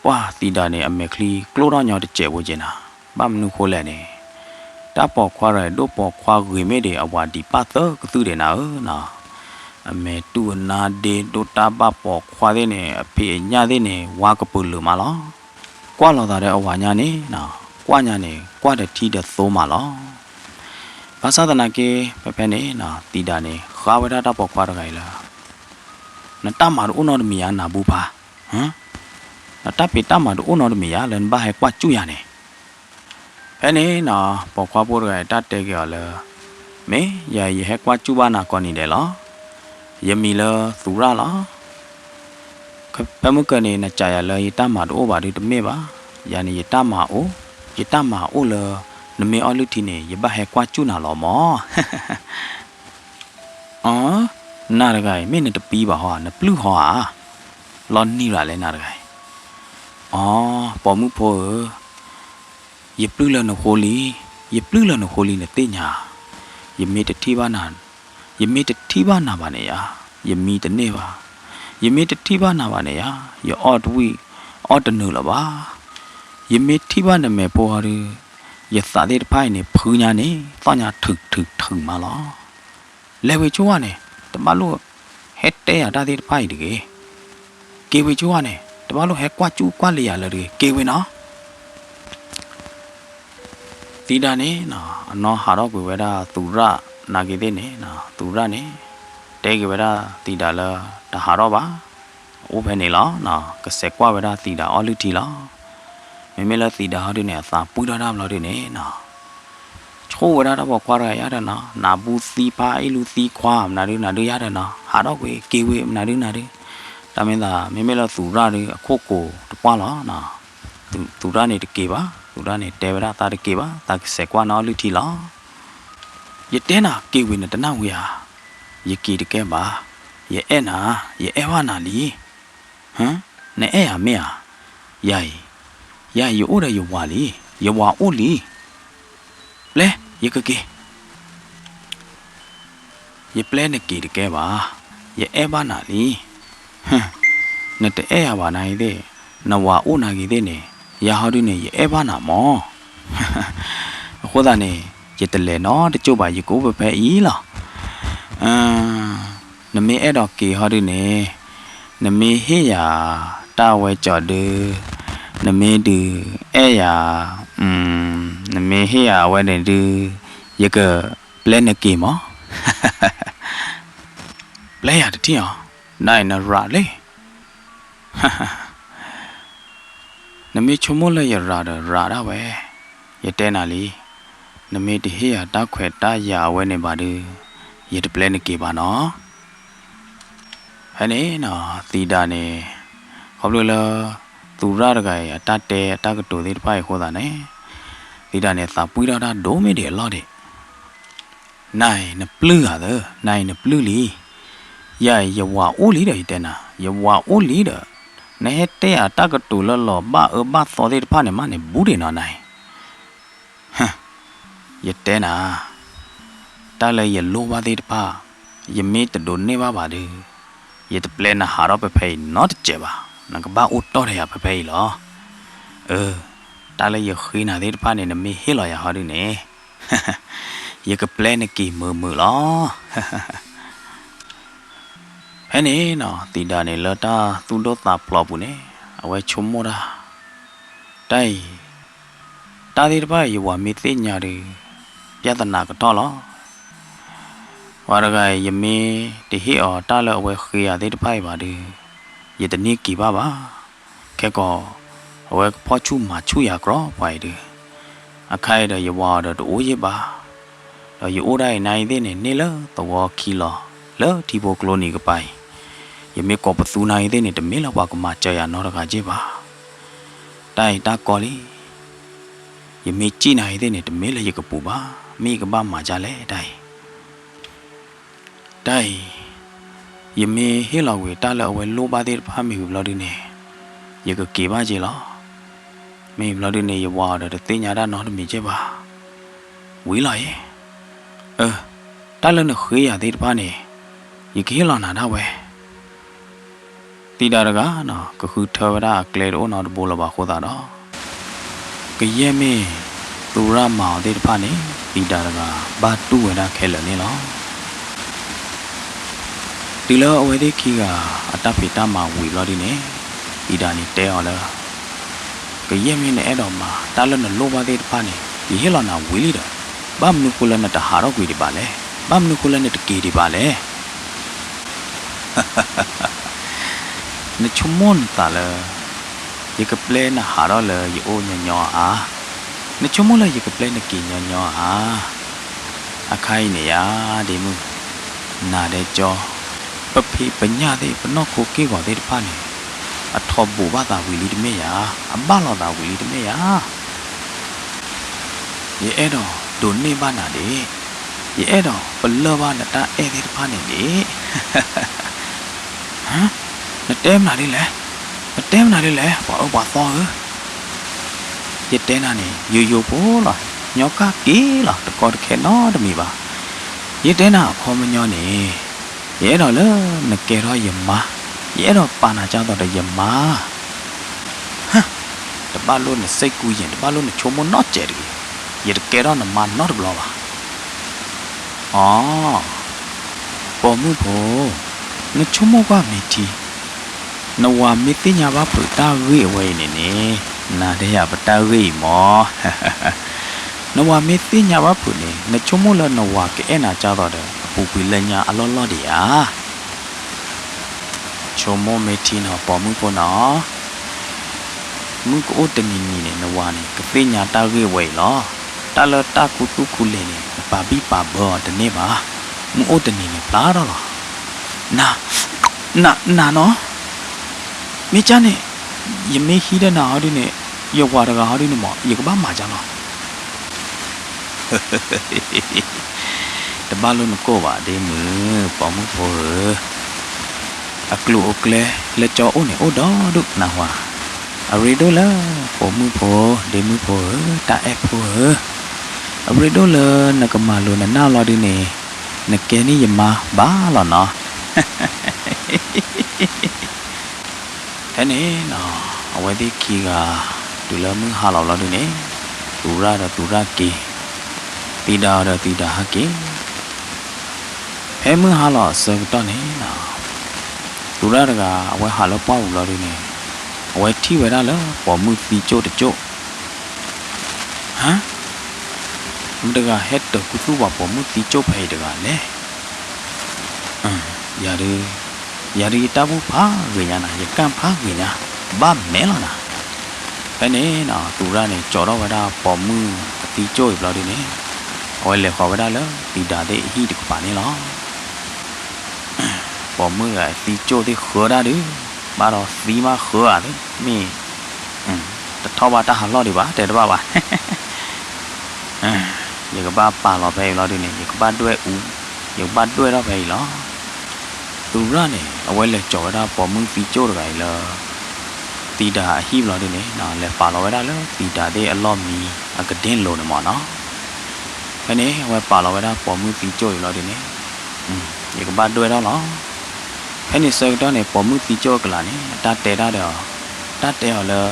ပှၢ်သံဒါန့ၣ် အမဲာ်ချံကျိၣ်ထီၣ်ညီတစဲးဖိက့ၤနၤ, ဘၣ်မနုၤဃိလဲၣ်န့ၣ်, တၢ်ပိာ်ခွါတဂၤအံၤ ဒိၣ်ပိာ်ခွါဂ့ၤမ့ၢ်ဒံး အဝၤဒံးပၢ်သၢကသုၣ်ဒံးနၤဧၢနီၤ, အမဲာ်တူၢ်အနါဒ့ ဒိၣ်တၢ်ဘၣ်ပိာ်ခွါသ့ၣ်န့ၣ် အဖံးအညၣ်သ့ၣ်န့ၣ် ဝါကပုာ်လုာ်မးလီၤ. ကွၢ်လိာ်သးဒီးအဝၤညါန့ၣ်နီၤ, ကွၢ်ညါန့ၣ် ကွၢ်တထံၣ်ဒီးသိမးလီၤ. ဘၣ်ဆၣ်သနာ်က့ ဖဲဖဲန့ၣ်နီၤ သံဒါန့ၣ် ဃါဝဲဒၣ်တၢ်ပိာ်ခွါတဂၤအံၤလၢ နတၢ်မၤတအိၣ်နီတမံၤဧါ နၢ်ဘူးဖါ, နတၢ်ဖံးတၢ်မၤတအိၣ်နီတမံၤဧါ လၢနဘၣ်ဟဲကွၢ်စူၣ်ယၤန့ၣ်. ဖဲန့ၣ်နီၤ ပိာ်ခွါဖိတဂၤအံၤ တၢ်တဲက့ၤအီၤလၢ မ့ၢ်ယၤ ယဟဲကွၢ်စူၣ်ဘၣ်နၤကိးနံၤဒဲးလီၤ. ယမံၤလၢသူရၣ်လီၤ. ဖဲမုၢ်ကၢၤန့ၣ် နစံးယၤလၢယတၢ်မၤတအိၣ်ဘၣ်ဒုတမ့ၢ်ဘၣ်, ယၤန့ၣ် ယတၢ်မၤအိၣ်, ယတၢ်မၤအိၣ်လၢ နမ့ၢ်အီၣ်လုၢ်ထံန့ၣ် ယဘၣ်ဟဲကွၢ်စူၣ်နၤလီၤမး. အ, နၤတဂၤအံၤ မ့ၢ်နတပံဘၣ်ဟီဧါ, နပျုၢ်ဟီဧါ, လီၤနံၤရၤလဲၣ်နၤတဂၤအံၤ. အ, ပိာ်မုၣ်ဖိဧၢ, ယပျုၢ်လၢနဃိလံ, ယပျုၢ်လၢနဃိလံနသ့ၣ်ညါ, ယမ့ၢ်တထံၣ်ဘၣ်နၤ, ယမ့ၢ်တထံၣ်ဘၣ်နၤဘၣ်န့ၣ်ယၤ, ယမံတန့ၢ်ဘၣ်, ယမ့ၢ်တထံၣ်ဘၣ်နၤဘၣ်န့ၣ်ယၤ, ယအီၣ်တဝံၣ်, အီၣ်တနုာ်လၢၤဘၣ်. ယမ့ၢ်ထံၣ်ဘၣ်နမဲာ်ဖိဟီဒု ယသးသ့ၣ်တဖၣ်အံၤန့ၣ် ဖုညါန့ၣ် သီၣ်ညါထုးထုးထုးမးလီၤ. လဲၤဝံၤဆူဝဲန့ၣ် တဘၣ်လိၣ်ဟဲတဲယၤတၢ်သ့ၣ်တဖၣ်အံၤတဂ့ၤ. က့ၤဝံၤဆူဝဲန့ၣ် တဘၣ်လိၣ်ဟဲကွၢ်ကူၣ်ကွၢ်လ့ၤယၤလၢၤတဂ့ၤ, က့ၤဝံၤနီၤ. သံဒၤန့ၣ်နီၤ အနီၢ်ဟးထီၣ်ကွံာ်ဝဲဒၣ်သူရၣ်နာ်က့ၤသ့ၣ်န့ၣ်နီၤ, သူရၣ်န့ၣ် တဲက့ၤဝဲဒၣ်သံဒၤလၢ တဟးထီၣ်ဘၣ်, အိၣ်ဖဲန့ၣ်လီၤ, ကစဲးကွၢ်ဝဲဒၣ်သံဒၤအီၣ်လုၢ်ထံလီၤ. မ့မ့ၢ်လၢသံဒၤဟီဒုန့ၣ် အသးပှံၢ်ထီၣ်တၢ်ဘျီဒုန့ၣ်နီၤ ဆိၣ်ဝဲဒၣ်တၢ်ပိာ်ခွါတဂၤယါဒီးနီၤ, နးဘူသံဖါအ့ၣ်လူသံခွါ မနုၤဒုနၤဒုယါဒီးနီၤ, ဟးထီၣ်ကွံာ်က့ၤဝံၤ မနုၤဒုနၤဒု. တၢ်မ့ၢ်သး မ့မ့ၢ်လၢသူရၣ်ဒု အခိၣ်ကိၤတပှၢ်လီၤနီၤ. သူရၣ်န့ၣ်တက့ၤဘၣ်, သူရၣ်န့ၣ်တဲဝဲဒၣ်သးတက့ၤဘၣ်, သးကစဲးကွၢ်နအီၣ်လုၢ်ထံလီၤ. ယတဲနၤက့ၤဝံၤနတနၢ်ဟူဧါ, ယက့ၤတကဲဘၣ်, ယအဲၣ်နၤ, ယအဲၣ်ဘၣ်နၤလံ. ဟ, နအဲၣ်ယၤမ့ၢ်ဧါ. ယၤအံၤ, ယၤအံၤယအိၣ်ဒီးယဝၤလံ, ယဝၤအိၣ်လံ. ပျဲ, ယကက့ၤ. ယပျဲနက့ၤတကဲဘၣ်, ယအဲၣ်ဘၣ်နၤလံ. နတအဲၣ်ယၤဘၣ်နၤအံၤသ့ၣ်, နဝၤအိၣ်နၤဂ့ၤသ့ၣ်န့ၣ်, ယၤဟီဒုန့ၣ် ယအဲၣ်ဘၣ်နၤမၢ်. အဃိသတးန့ၣ် ယတလဲၤနီတကၠိၢ်ဘၣ်, ယကအိၣ်ဖဲဖဲအံၤလီၤ. နမ့ၢ်အဲၣ်ဒိးက့ၤဟီဒုန့ၣ်, နမ့ၢ်ဟ့ၣ်ယၤတၢ်ဝဲကၠီၤဒု, နမ့ၢ်ဒုးအဲၣ်ယၤ, နမ့ၢ်ဟ့ၣ်ယၤအဝဲန့ၣ်ဒု, ယကပျဲနက့ၤမၢ်. ပျဲယၤတထံၣ်အီၤ, နအံၤနရးလံ. နမ့ၢ်ဆိကမိၣ်လၢယရးဒီးရးဒၣ်ဝဲ, ယတဲနၤလံ. နမ့ၢ်တဟ့ၣ်ယၤတၢ်ခွဲးတၢ်ယာ်အဝဲန့ၣ်ဘၣ်ဒု, ယတပျဲနက့ၤဘၣ်နီၤ. ဖဲန့ၣ်နီၤ သံဒၤန့ၣ်, ခီဖျိလၢ သူရၣ်တဂၤအံၤ အတၢ်တဲအတၢ်ကတိၤသ့ၣ်တဖၣ်အံၤအဃိသတးန့ၣ်, သံဒၤန့ၣ် သးပှံၢ်ထီၣ်တၢ်ဒိၣ်မ့ၢ်ဒံးအလီၢ်ဒံး. နၤအံၤနပျုၢ်ဧါသၢ, နၤအံၤနပျုၢ်လံ. ယၤအံၤ ယဝၤအိၣ်လံဒီး ယတဲနၤ, ယဝၤအိၣ်လံဒီး, နဟဲတဲယၤတၢ်ကတိၤလၢလီၤဘၣ်အၢဘၣ်သီသ့ၣ်တဖၣ်န့ၣ်မးန့ၣ် ဘူးဒံးနီၤနၤအံၤ. ယတဲနၤ, တၢ်လၢယလိၣ်ဘၣ်သ့ၣ်တဖၣ်, ယမ့ၢ်တဒိးန့ၢ်ဘၣ်ဘၣ်ဒီး, ယတပျဲနဟးထီၣ်ဖဲဖဲအံၤနီတစဲးဘၣ်, နကဘၣ်အိၣ်တီၢ်ဒီးယၤဖဲဖဲအံၤလီၤ. အၢ, တၢ်လၢယဃ့နၤသ့ၣ်တဖၣ်န့ၣ် နမ့ၢ်ဟ့ၣ်လီၤယၤဟီဒုန့ၣ်, ယကပျဲနက့ၤမုာ်မုာ်လီၤ. ဖဲန့ၣ်နီၤ သံဒၤန့ၣ်လၢတၢ်သူၣ်ဒိၣ်သးဖျိးပူၤန့ၣ်, အဝဲဆိကမိၣ်တၢ်, တၢ်အံၤ, တၢ်သ့ၣ်တဖၣ်အံၤ ယဝၤမ့ၢ်သ့ၣ်ညါဒီး, ပြဿနာကထီၣ်လီၤ. ပှၤတဂၤအံၤ ယမ့ၢ်တဟ့ၣ်အီၤတၢ်လၢအဝဲဃ့ယၤသ့ၣ်တဖၣ်အံၤဘၣ်ဒီး, ယတန့ၢ်က့ၤဘၣ်ဘၣ်. ခဲကီး, အဝဲကဖီၣ်ဆူၣ်မၤဆူၣ်ယၤကြီပှၤအံၤဒီး, အခါအံၤဒီးယဝၤအီၤဒီးတအိၣ်ယ့ၢ်ဘၣ်. ဒီးယအိၣ်ဒၣ်အံၤနၤအံၤသ့ၣ်န့ၣ် န့ၢ်လၢသဝီခံလီၤ, လၢထံဖိကျိနံၤကပၤအံၤ, ယမ့ၢ်ကိးပသူနၤအံၤသ့ၣ်န့ၣ် တမ့ၢ်လၢပှၤကမၤစၢၤယၤနီတဂၤက့ၢ်ဘၣ်. တၢ်အံၤတၢ်ကီလံ. ယမ့ၢ်စံၣ်နၤအံၤသ့ၣ်န့ၣ် တမ့ၢ်လၢယကပူၤဘၣ်, မ့ၢ်ယကဘၣ်မၤဒ်လဲၣ်တၢ်အံၤ. တၢ်အံၤ, ယမ့ၢ်ဟ့ၣ်လီၤကွံာ်တၢ်လၢအဝဲလိၣ်ဘၣ်သ့ၣ်တဖၣ်မ့ၢ်ဝံၤဘျီဒုန့ၣ်, ယကက့ၤဘၣ်က့ၤလီၤ. မ့ၢ်ဘျီဒုန့ၣ် ယဝၤအီၤဒီးတသ့ၣ်ညါတၢ်နီတမံၤက့ၢ်ဘၣ်. ဝံၤလီၤအံၤ, အၢ, တၢ်လၢနဃ့ယၤသ့ၣ်တဖၣ်န့ၣ်, ယကဟ့ၣ်လီၤနၤဒၣ်ဝဲ သံဒၤတဂၤနီၤ ကဃုထၢဝဲဒၣ်အကျဲတအိၣ်နီတဘိလၢၤဘၣ်အဃိသတးဒီး, ကယဲၢ်မ့ၢ်သူရၣ်မၤအီၤသ့ၣ်တဖၣ်န့ၣ် သံဒၤတဂၤဘၣ်တူၢ်ဝဲဒၣ်ခဲလၢာ်န့ၣ်လီၤ. တုၤလၢအဝဲသ့ၣ်ခံဂၤအတၢ်ဖံးတၢ်မၤဝံၤဘျီဒုန့ၣ်, သံဒၤန့ၣ်တဲအီၤလၢ ကယဲၢ်မ့ၢ်နအဲၣ်ဒိးမၤတၢ်လၢနလိၣ်ဘၣ်သ့ၣ်တဖၣ်န့ၣ် ယဟ့ၣ်လီၤနၤဝံၤလံဒီး, ဘၣ်မနုၤဃိလၢနတဟးထီၣ်ကွံာ်ဒံးဘၣ်လဲၣ်, ဘၣ်မနုၤဃိလၢနတက့ၤဒံးဘၣ်လဲၣ်. နဆိကမိၣ်နသးလၢ ယကပျဲနဟးထီၣ်လၢယအိၣ်ညီညီဧါ. နဆိကမိၣ်လၢယကပျဲနက့ၤညီညီဧါ. အခါအံၤန့ၣ်ယၤ ဒ့မုၣ်, နၤဒဲကၠီ, ပဖံးပညၣ်သ့ၣ် ပနီၢ်ခိက့ၢ်ဂီၤသ့ၣ်တဖၣ်န့ၣ် အထီဘိးဘၣ်သးဝံၤလံတမ့ၢ်ယၤ, အဘၣ်လီၤသးဝံၤလံတမ့ၢ်ယၤ. ယအဲၣ်ဒိးဒိးန့ၢ်ဘၣ်နၤဒံး, ယအဲၣ်ဒိးပလၢၢ်ဘၣ်နတၢ်အဲၣ်သ့ၣ်တဖၣ်န့ၣ်ဒံး. နတဲမနုၤဒ်လဲၣ်, နတဲမနုၤဒ်လဲၣ် ပှၤအၢပှၤသီဧၢ. ယတဲနၤန့ၣ် ယိယိဖိလီၤ, ညီကၢ်က့ၤလီၤ တကီတခဲနီတမံၤဘၣ်. ယတဲနၤအခီပညီန့ၣ်, ယအဲၣ်ဒိးလၢနကဲထီၣ်ယမါ, ယအဲၣ်ဒိးပာ်နၤကၢ်သိးဒီးယမါ. တဘၣ်လိၣ်နစ့ၢ်ကူယံာ်, တဘၣ်လိၣ်နဆိကမိၣ်နီတစဲးတဂ့ၤ. ယတကဲထီၣ်နမါနီတဘျီဘၣ်. အိ, ပိာ်မုၣ်ဖိ, နဆိကမိၣ်ကွၢ်မ့ၢ်ထံ, နဝၤမ့ၢ်သ့ၣ်ညါဘၣ်ဖုးတၢ်ဂ့ၢ်အဝဲအံၤန့ၣ်န့ၣ်, နၤဒ်ယၤပတၢ်ဂ့ၢ်အံၤမၢ်. နဝၤမ့ၢ်သ့ၣ်ညါဘၣ်ဖုးန့ၣ် နဆိကမိၣ်လၢနဝၤကအဲၣ်နၤကၢ်သိးဒီး အပူၤကွံာ်လၢညါအလီၢ်လီၢ်ဒံးဧါ. ဆိကမိၣ်မ့ၢ်ထံနီၤ ပိာ်မုၣ်ဖိနီၤ. မုၢ်ကအိၣ်တနံၤနံၤန့ၣ် နဝၤန့ၣ် ကသ့ၣ်ညါတၢ်ဂ့ၢ်ဝဲအံၤလီၤ. တၢ်လၢတၢ်ခူသူၣ်ခူလဲၤန့ၣ် နပာ်ဘံၣ်ပာ်ဘၢအီၤတန့ၢ်ဘၣ်. မုၢ်အိၣ်တနံၤန့ၣ် ဖျါထီၣ်လီၤ. န, န, နနီၤ, မ့ၢ်ကၢ်န့ၣ်, ယမ့ၢ်ဟံးဒီးနၤဟီဒုန့ၣ်, ယဝၤတဂၤဟီဒုန့ၣ်မၢ် ယကဘၣ်မၤကၢ်လီၤ. တဘၣ်လိၣ်နကိၢ်ဘၣ် ဒ့မုၣ်, ပိာ်မုၣ်ဖိဧၢ, အကျိၤအကျဲလၢကၠီအိၣ်န့ၣ် အိၣ်ဒီဒူၣ်နၢ်ဟူဧါ. အရ့ဒိၣ်လၢ ပိာ်မုၣ်ဖိ, ဒ့မုၣ်ဖိဧၢ, တၢ်အဲၣ်ဖိဧၢ, အရ့ဒိၣ်လၢနကမၤလိၤနနၢ်လီၤဒုန့ၣ်, နကဲန့ၢ်ယမါဘၣ်လီၤနီၤ. ဖဲန့ၣ်နီၤ, အဝဲသ့ၣ်ခံဂၤ တုၤလၢမုၢ်ဟါလီၤဘျီဒုန့ၣ်, သူရၣ်ဒီးသူရၣ်က့ၤ, သံဒၤဒီးသံဒၤဟဲက့ၤ. ဖဲမုၢ်ဟါလီၤအဆၢကတီၢ်န့ၣ်နီၤ, သူရၣ်တဂၤ အဝဲဟးလၢပှၢ်ပူၤလီၤဒုန့ၣ်, အဝဲထံၣ်ဝဲဒၣ်လၢပိာ်မုၣ်သံကၠိၣ်တကၠိၣ်. ဟါ, မတၤတဂၤဟဲတၢၤခူသူၣ်ပှၤပိာ်မုၣ်သံကၠိၣ်ဖဲအံၤတဂၤလဲၣ်. ယၤဒု, ယၤဒုယတၢ်ဘူၣ်ဖးဂ့ၤညါနီၤ, ယကၣ်ဖးဂ့ၤညါ, ဘၣ်မဲာ်လီၤနၤ. ဖဲန့ၣ်နီၤ သူရၣ်န့ၣ် ကၠီထီၣ်ဝဲဒၣ်ပိာ်မုၣ်အသံကၠိၣ်အံၤဘျီဒုန့ၣ်, အဝဲလဲၤဃီၤဝဲဒၣ်လၢသံဒၤသ့ၣ်အဟံၣ်တကပၤန့ၣ်လီၤ. ပိာ်မုၣ်တဂၤအသံကၠိၣ်သ့ၣ်ဃၢဒၣ်ဒု, ဘၣ်ဒီးသံမးဃၢဧါသ့ၣ်, မ့ၢ် တထီၣ်ဘၣ်တၢ်ဟးလီၢ်ဒံးဘၣ် တဲတဘၣ်ဘၣ်. ယကဘၣ်ပာ်လီၤဖဲအံၤလီၤဒုန့ၣ်, ယကဘၣ်ဒွဲၣ်အူ, ယကဘၣ်ဒွဲၣ်ထီၣ်ဖဲအံၤလီၤ. သူရၣ်န့ၣ် အဝဲလဲၤကၠီၤဝဲဒၣ်ပိာ်မုၣ်သံကၠိၣ်တဂၤအံၤလၢ သံဒၤအဟံၣ်ဘျီဒုန့ၣ်, လဲၤပာ်လီၤဝဲဒၣ်လၢသံဒၤသ့ၣ်အလီၢ်မံအကဒ့လိၤန့ၣ်မၢ်နီၤ. ဖဲန့ၣ် အဝဲပာ်လီၤဝဲဒၣ်ပိာ်မုၣ်သံကၠိၣ်အံၤဘျီဒုန့ၣ်, ယကဘၣ်ဒွဲၣ်ထီၣ်လီၤ. ဖဲန့ၣ်ဆၢကတီၢ်န့ၣ် ပိာ်မုၣ်သံကၠိၣ်အကလၤန့ၣ် အတၢ်တဲတၢ်ဒီး, တၢ်တဲအီၤလၢ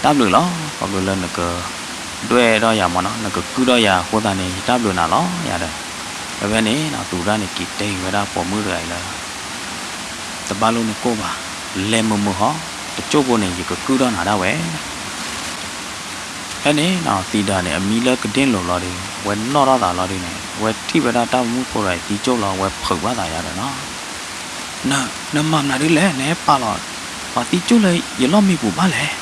တၢ်ဘျုးလီၤ, ပှၤကလၢနကဒွဲၣ်ထီၣ်ယၤမၢ်နီၤ, နကကုၢ်ထီၣ်ယၤအဃိသတးန့ၣ် ယတၢ်ဘျုးနၤလီၤယၤဒီး. ဖဲဖဲန့ၣ်နီၤ သူရၣ်န့ၣ်က့ၤတဲက့ၤဝဲဒၣ်ပိာ်မုၣ်တဂၤအံၤလၢ တဘၣ်လိၣ်နကိၢ်ဘၣ်, လဲၤမုာ်မုာ်ဟီ, တကၠိၢ်ဖိန့ၣ် ယကကုၢ်ထီၣ်နၤဒၣ်ဝဲ. ဖဲန့ၣ်နီၤ သံဒၤန့ၣ် အမံလၢကဒ့လိၤလီၤဒုး အဝဲနီၣ်ထီၣ်သးလီၤဒုးန့ၣ် အဝဲထံၣ်ဝဲဒၣ်တၢ်မုၣ်ဖိတဂၤအံၤသံကၠိၣ်လီၤ အဝဲဖုးဘၣ်သးယၤဒီးနီၤ, နမၤမနုၤဒ်လဲၣ်, နဟဲပာ်လီၤပှၤသံကၠိၣ်လၢယလီၢ်မံပူၤဘၣ်လဲၣ်.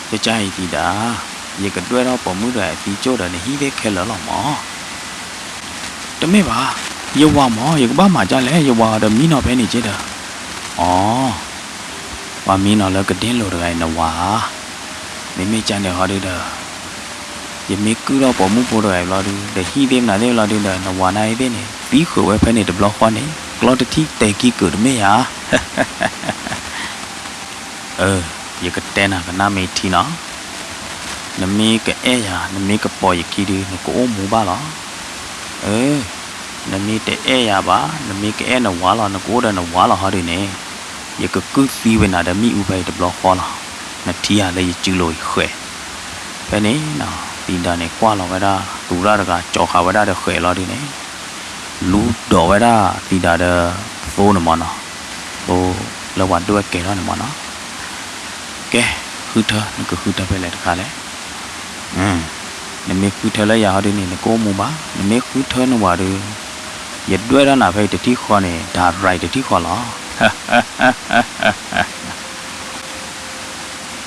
ကကါအံၤသံဒၤ, ယကဒွဲၣ်ထီၣ်ပိာ်မုၣ်တဂၤအံၤသံကၠိၣ်ဒီးနဟံၣ်သ့ၣ်ခဲလၢာ်လီၤမၢ်. တမ့ၢ်ဘၣ်, ယဝၤမၢ် ယကဘၣ်မၤဒ်လဲၣ်, ယဝၤအီၤဒီးမံနီၤဖဲန့ၣ်က့ဒီး. အိ, ပှၤမံနီၤလၢကဒ့လိၤတဂၤအံၤနဝၤဧါ. မ့မ့ၢ်ကန့ၣ်ဟီဒုးဒီး ယမ့ၢ်ကုၢ်ထီၣ်ပိာ်မုၣ်ဖိတဂၤအံၤဘျီဒုး ဒီးဟံၣ်သ့ၣ်မနုၤသ့ၣ်ဘျီဒုးဒီး နဝၤနာ်သ့ၣ်န့ၣ် သံဃုာ်ဝဲဖဲန့ၣ်တဘျီဃီန့ၣ် ကျီတထံၣ်တဲာ်ခံကုာ်တမ့ၢ်ဧါ. အၢ, ယကတဲနၤကနၣ်မ့ၢ်ထံနီၤ, နမ့ၢ်ကအဲၣ်ယၤ နမ့ၢ်ကပိာ်ယခံဒုး နကအိၣ်မူဘၣ်လီၤ. အၢ, နမ့ၢ်တအဲၣ်ယၤဘၣ် နမ့ၢ်ကအဲၣ်နဝၤလီၤ နကအိၣ်ဒီးနဝၤလီၤဟီဒုးန့ၣ်, ယကကုၢ်သံဝဲနၤဒီးမ့ၣ်အူဖဲအံၤတဘျီဃီလီၤ. နထံၣ်ဧါလၢယစုလိၤအံၤဃဲး. ဖဲန့ၣ်နီၤ သံဒၤန့ၣ်ကွၢ်လီၤဝဲဒၣ် သူရၣ်တဂၤ ကၠီၤဃာ်ဝဲဒၣ်ဒီးဃဲးလီၤဒုးန့ၣ် လူဒိးဝဲဒၣ်သံဒၤဒီးသိန့ၣ်မၢ်နီၤ, သိလၢပှၤဒွဲၣ်ကဲၤထီၣ်န့ၣ်မၢ်နီၤ, ကဲ, ဃုထၢ နကဃုထၢဖဲလဲၣ်တခါလဲၣ်. နမ့ၢ်ဃုထၢလၢယၤဟီဒုးန့ၣ် နကအိၣ်မူဘၣ်, နမ့ၢ်ဃုထၢနဝၤဒုး ယဒွဲၣ်ထီၣ်နၤဖဲအံၤတထံၣ်ဃီန့ၣ် ဒၣ်ရဲၣ်တထံၣ်ဃီလီၤ.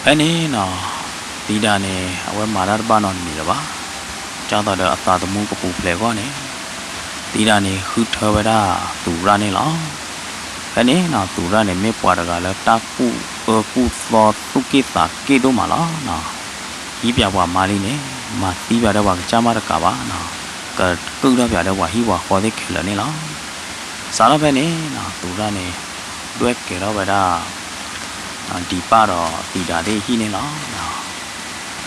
ဖဲန့ၣ်နီၤ သံဒၤန့ၣ် အဝဲမၤတၢ်တဘၣ်နီတမံၤလၢၤဘၣ်. ကၢ်သိးဒီးအသးသမူကပူၤဖျဲးအဂီၢ်န့ၣ် သံဒၤန့ၣ် ဃုထၢဝဲဒၣ်သူရၣ်န့ၣ်လီၤ. ဖဲန့ၣ်နီၤ သူရၣ်န့ၣ် မ့ၢ်ပှၤတဂၤလၢတၢ်ကူၣ်အၢကူၣ်သီသူၣ်က့ၣ်သးက့ၣ်ဒိၣ်မးလီၤ. ဟံးပၠးပှၤမါလံန့ၣ် မၤသံပၠးဒီးပှၤကစၢ်မးတကးဘၣ်နီၤ, ကကုၢ်ထီၣ်ပၠးဒီးပှၤဟံၣ်ပှၤဃီသ့ၣ်ခဲလၢာ်န့ၣ်လီၤ. စးထီၣ်ဖဲန့ၣ်နီၤ သူရၣ်န့ၣ် ဒွဲၣ်ကဲၤထီၣ်ဝဲဒၣ် ဒံးပၢ်ဒီးသံဒၤသ့ၣ်ဟံၣ်န့ၣ်လီၤ.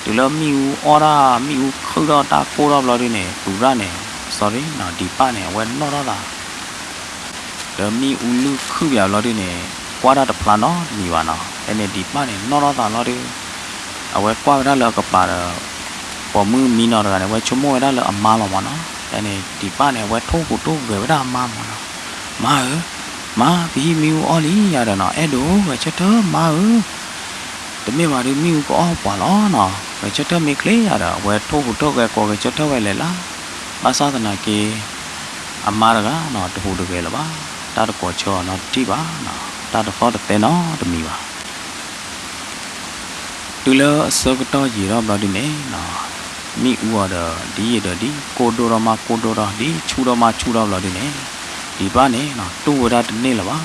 တုၤလၢမ့ၣ်အူအီၣ်တၢ် မ့ၣ်အူခုၣ်ထီၣ်တၢ်ကိၢ်ထီၣ်ဘျီဒုးန့ၣ် သူရၣ်န့ၣ် sorry နီၤ ဒံးပၢ်န့ၣ် အဝဲနီၣ်ထီၣ်သး ဒီးမ့ၣ်အူလုၢ်ခုၣ်ပၠးဘျီဒုးန့ၣ် ကွၢ်တၢ်တဖျါနီတမံၤဘၣ်နီၤ. ဖဲန့ၣ်ဒံးပၢ်န့ၣ် နီၣ်ထီၣ်သးလီၤဒုး အဝဲကွၢ်ဝဲဒၣ်လၢအကပၤဒီး ပိာ်မုၣ်မံနီၤတဂၤန့ၣ် အဝဲဆိကမိၣ်ဝဲဒၣ်လၢအမါလီၤမၢ်နီၤ. ဖဲန့ၣ် ဒံးပၢ်န့ၣ် အဝဲထိၣ်ဟူးထိၣ်ဂဲၤဝဲဒၣ်အမါမၢ်နီၤ. မါဧၢ, မါ ပဟံၣ်မ့ၣ်အူအီၣ်လံယၤဒီးနီၤ, အဲၣ်ဒိး ဂဲၤဆၢထၢၣ်မါဧၢ, တမ့ၢ်ဘၣ်ဒုးမ့ၣ်အူကအီၣ်ပှၤလီၤနီၤ, ဂဲၤဆၢထၢၣ်မ့ၢ်ချ့ယၤဒီး အဝဲထိၣ်ဟူးထိၣ်ဂဲၤကိးဂဲၤဆၢထၢၣ်ဝဲလဲၤလၢ်. ဘၣ်ဆၣ်သနာ်က့ အမါတဂၤနီၤ တဟူးတဂဲၤလၢၤဘၣ်, တၢ်တကိးဆၢအီၤနီတထံၣ်ဘၣ်နီၤ, တၢ်တသီၣ်တသဲနီတမံၤဘၣ်. တုၤလၢအဆၢကတီၢ်ယံာ်ထီၣ်ဘျီဒုန့ၣ်နီၤ, မ့ၣ်အူအီၤဒီး ဒ်ယံာ်ဒီးဒ်ကိၢ်ဒိၣ်ထီၣ်မးကိၢ်ဒိၣ်ထီၣ်, ဒ်ဆူၣ်ထီၣ်မးဆူၣ်ထီၣ်ဘျီဒုန့ၣ်, ဒံးပၢ်န့ၣ်နီၤ တူၢ်ဝဲဒၣ်တန့ၢ်လၢၤဘၣ်.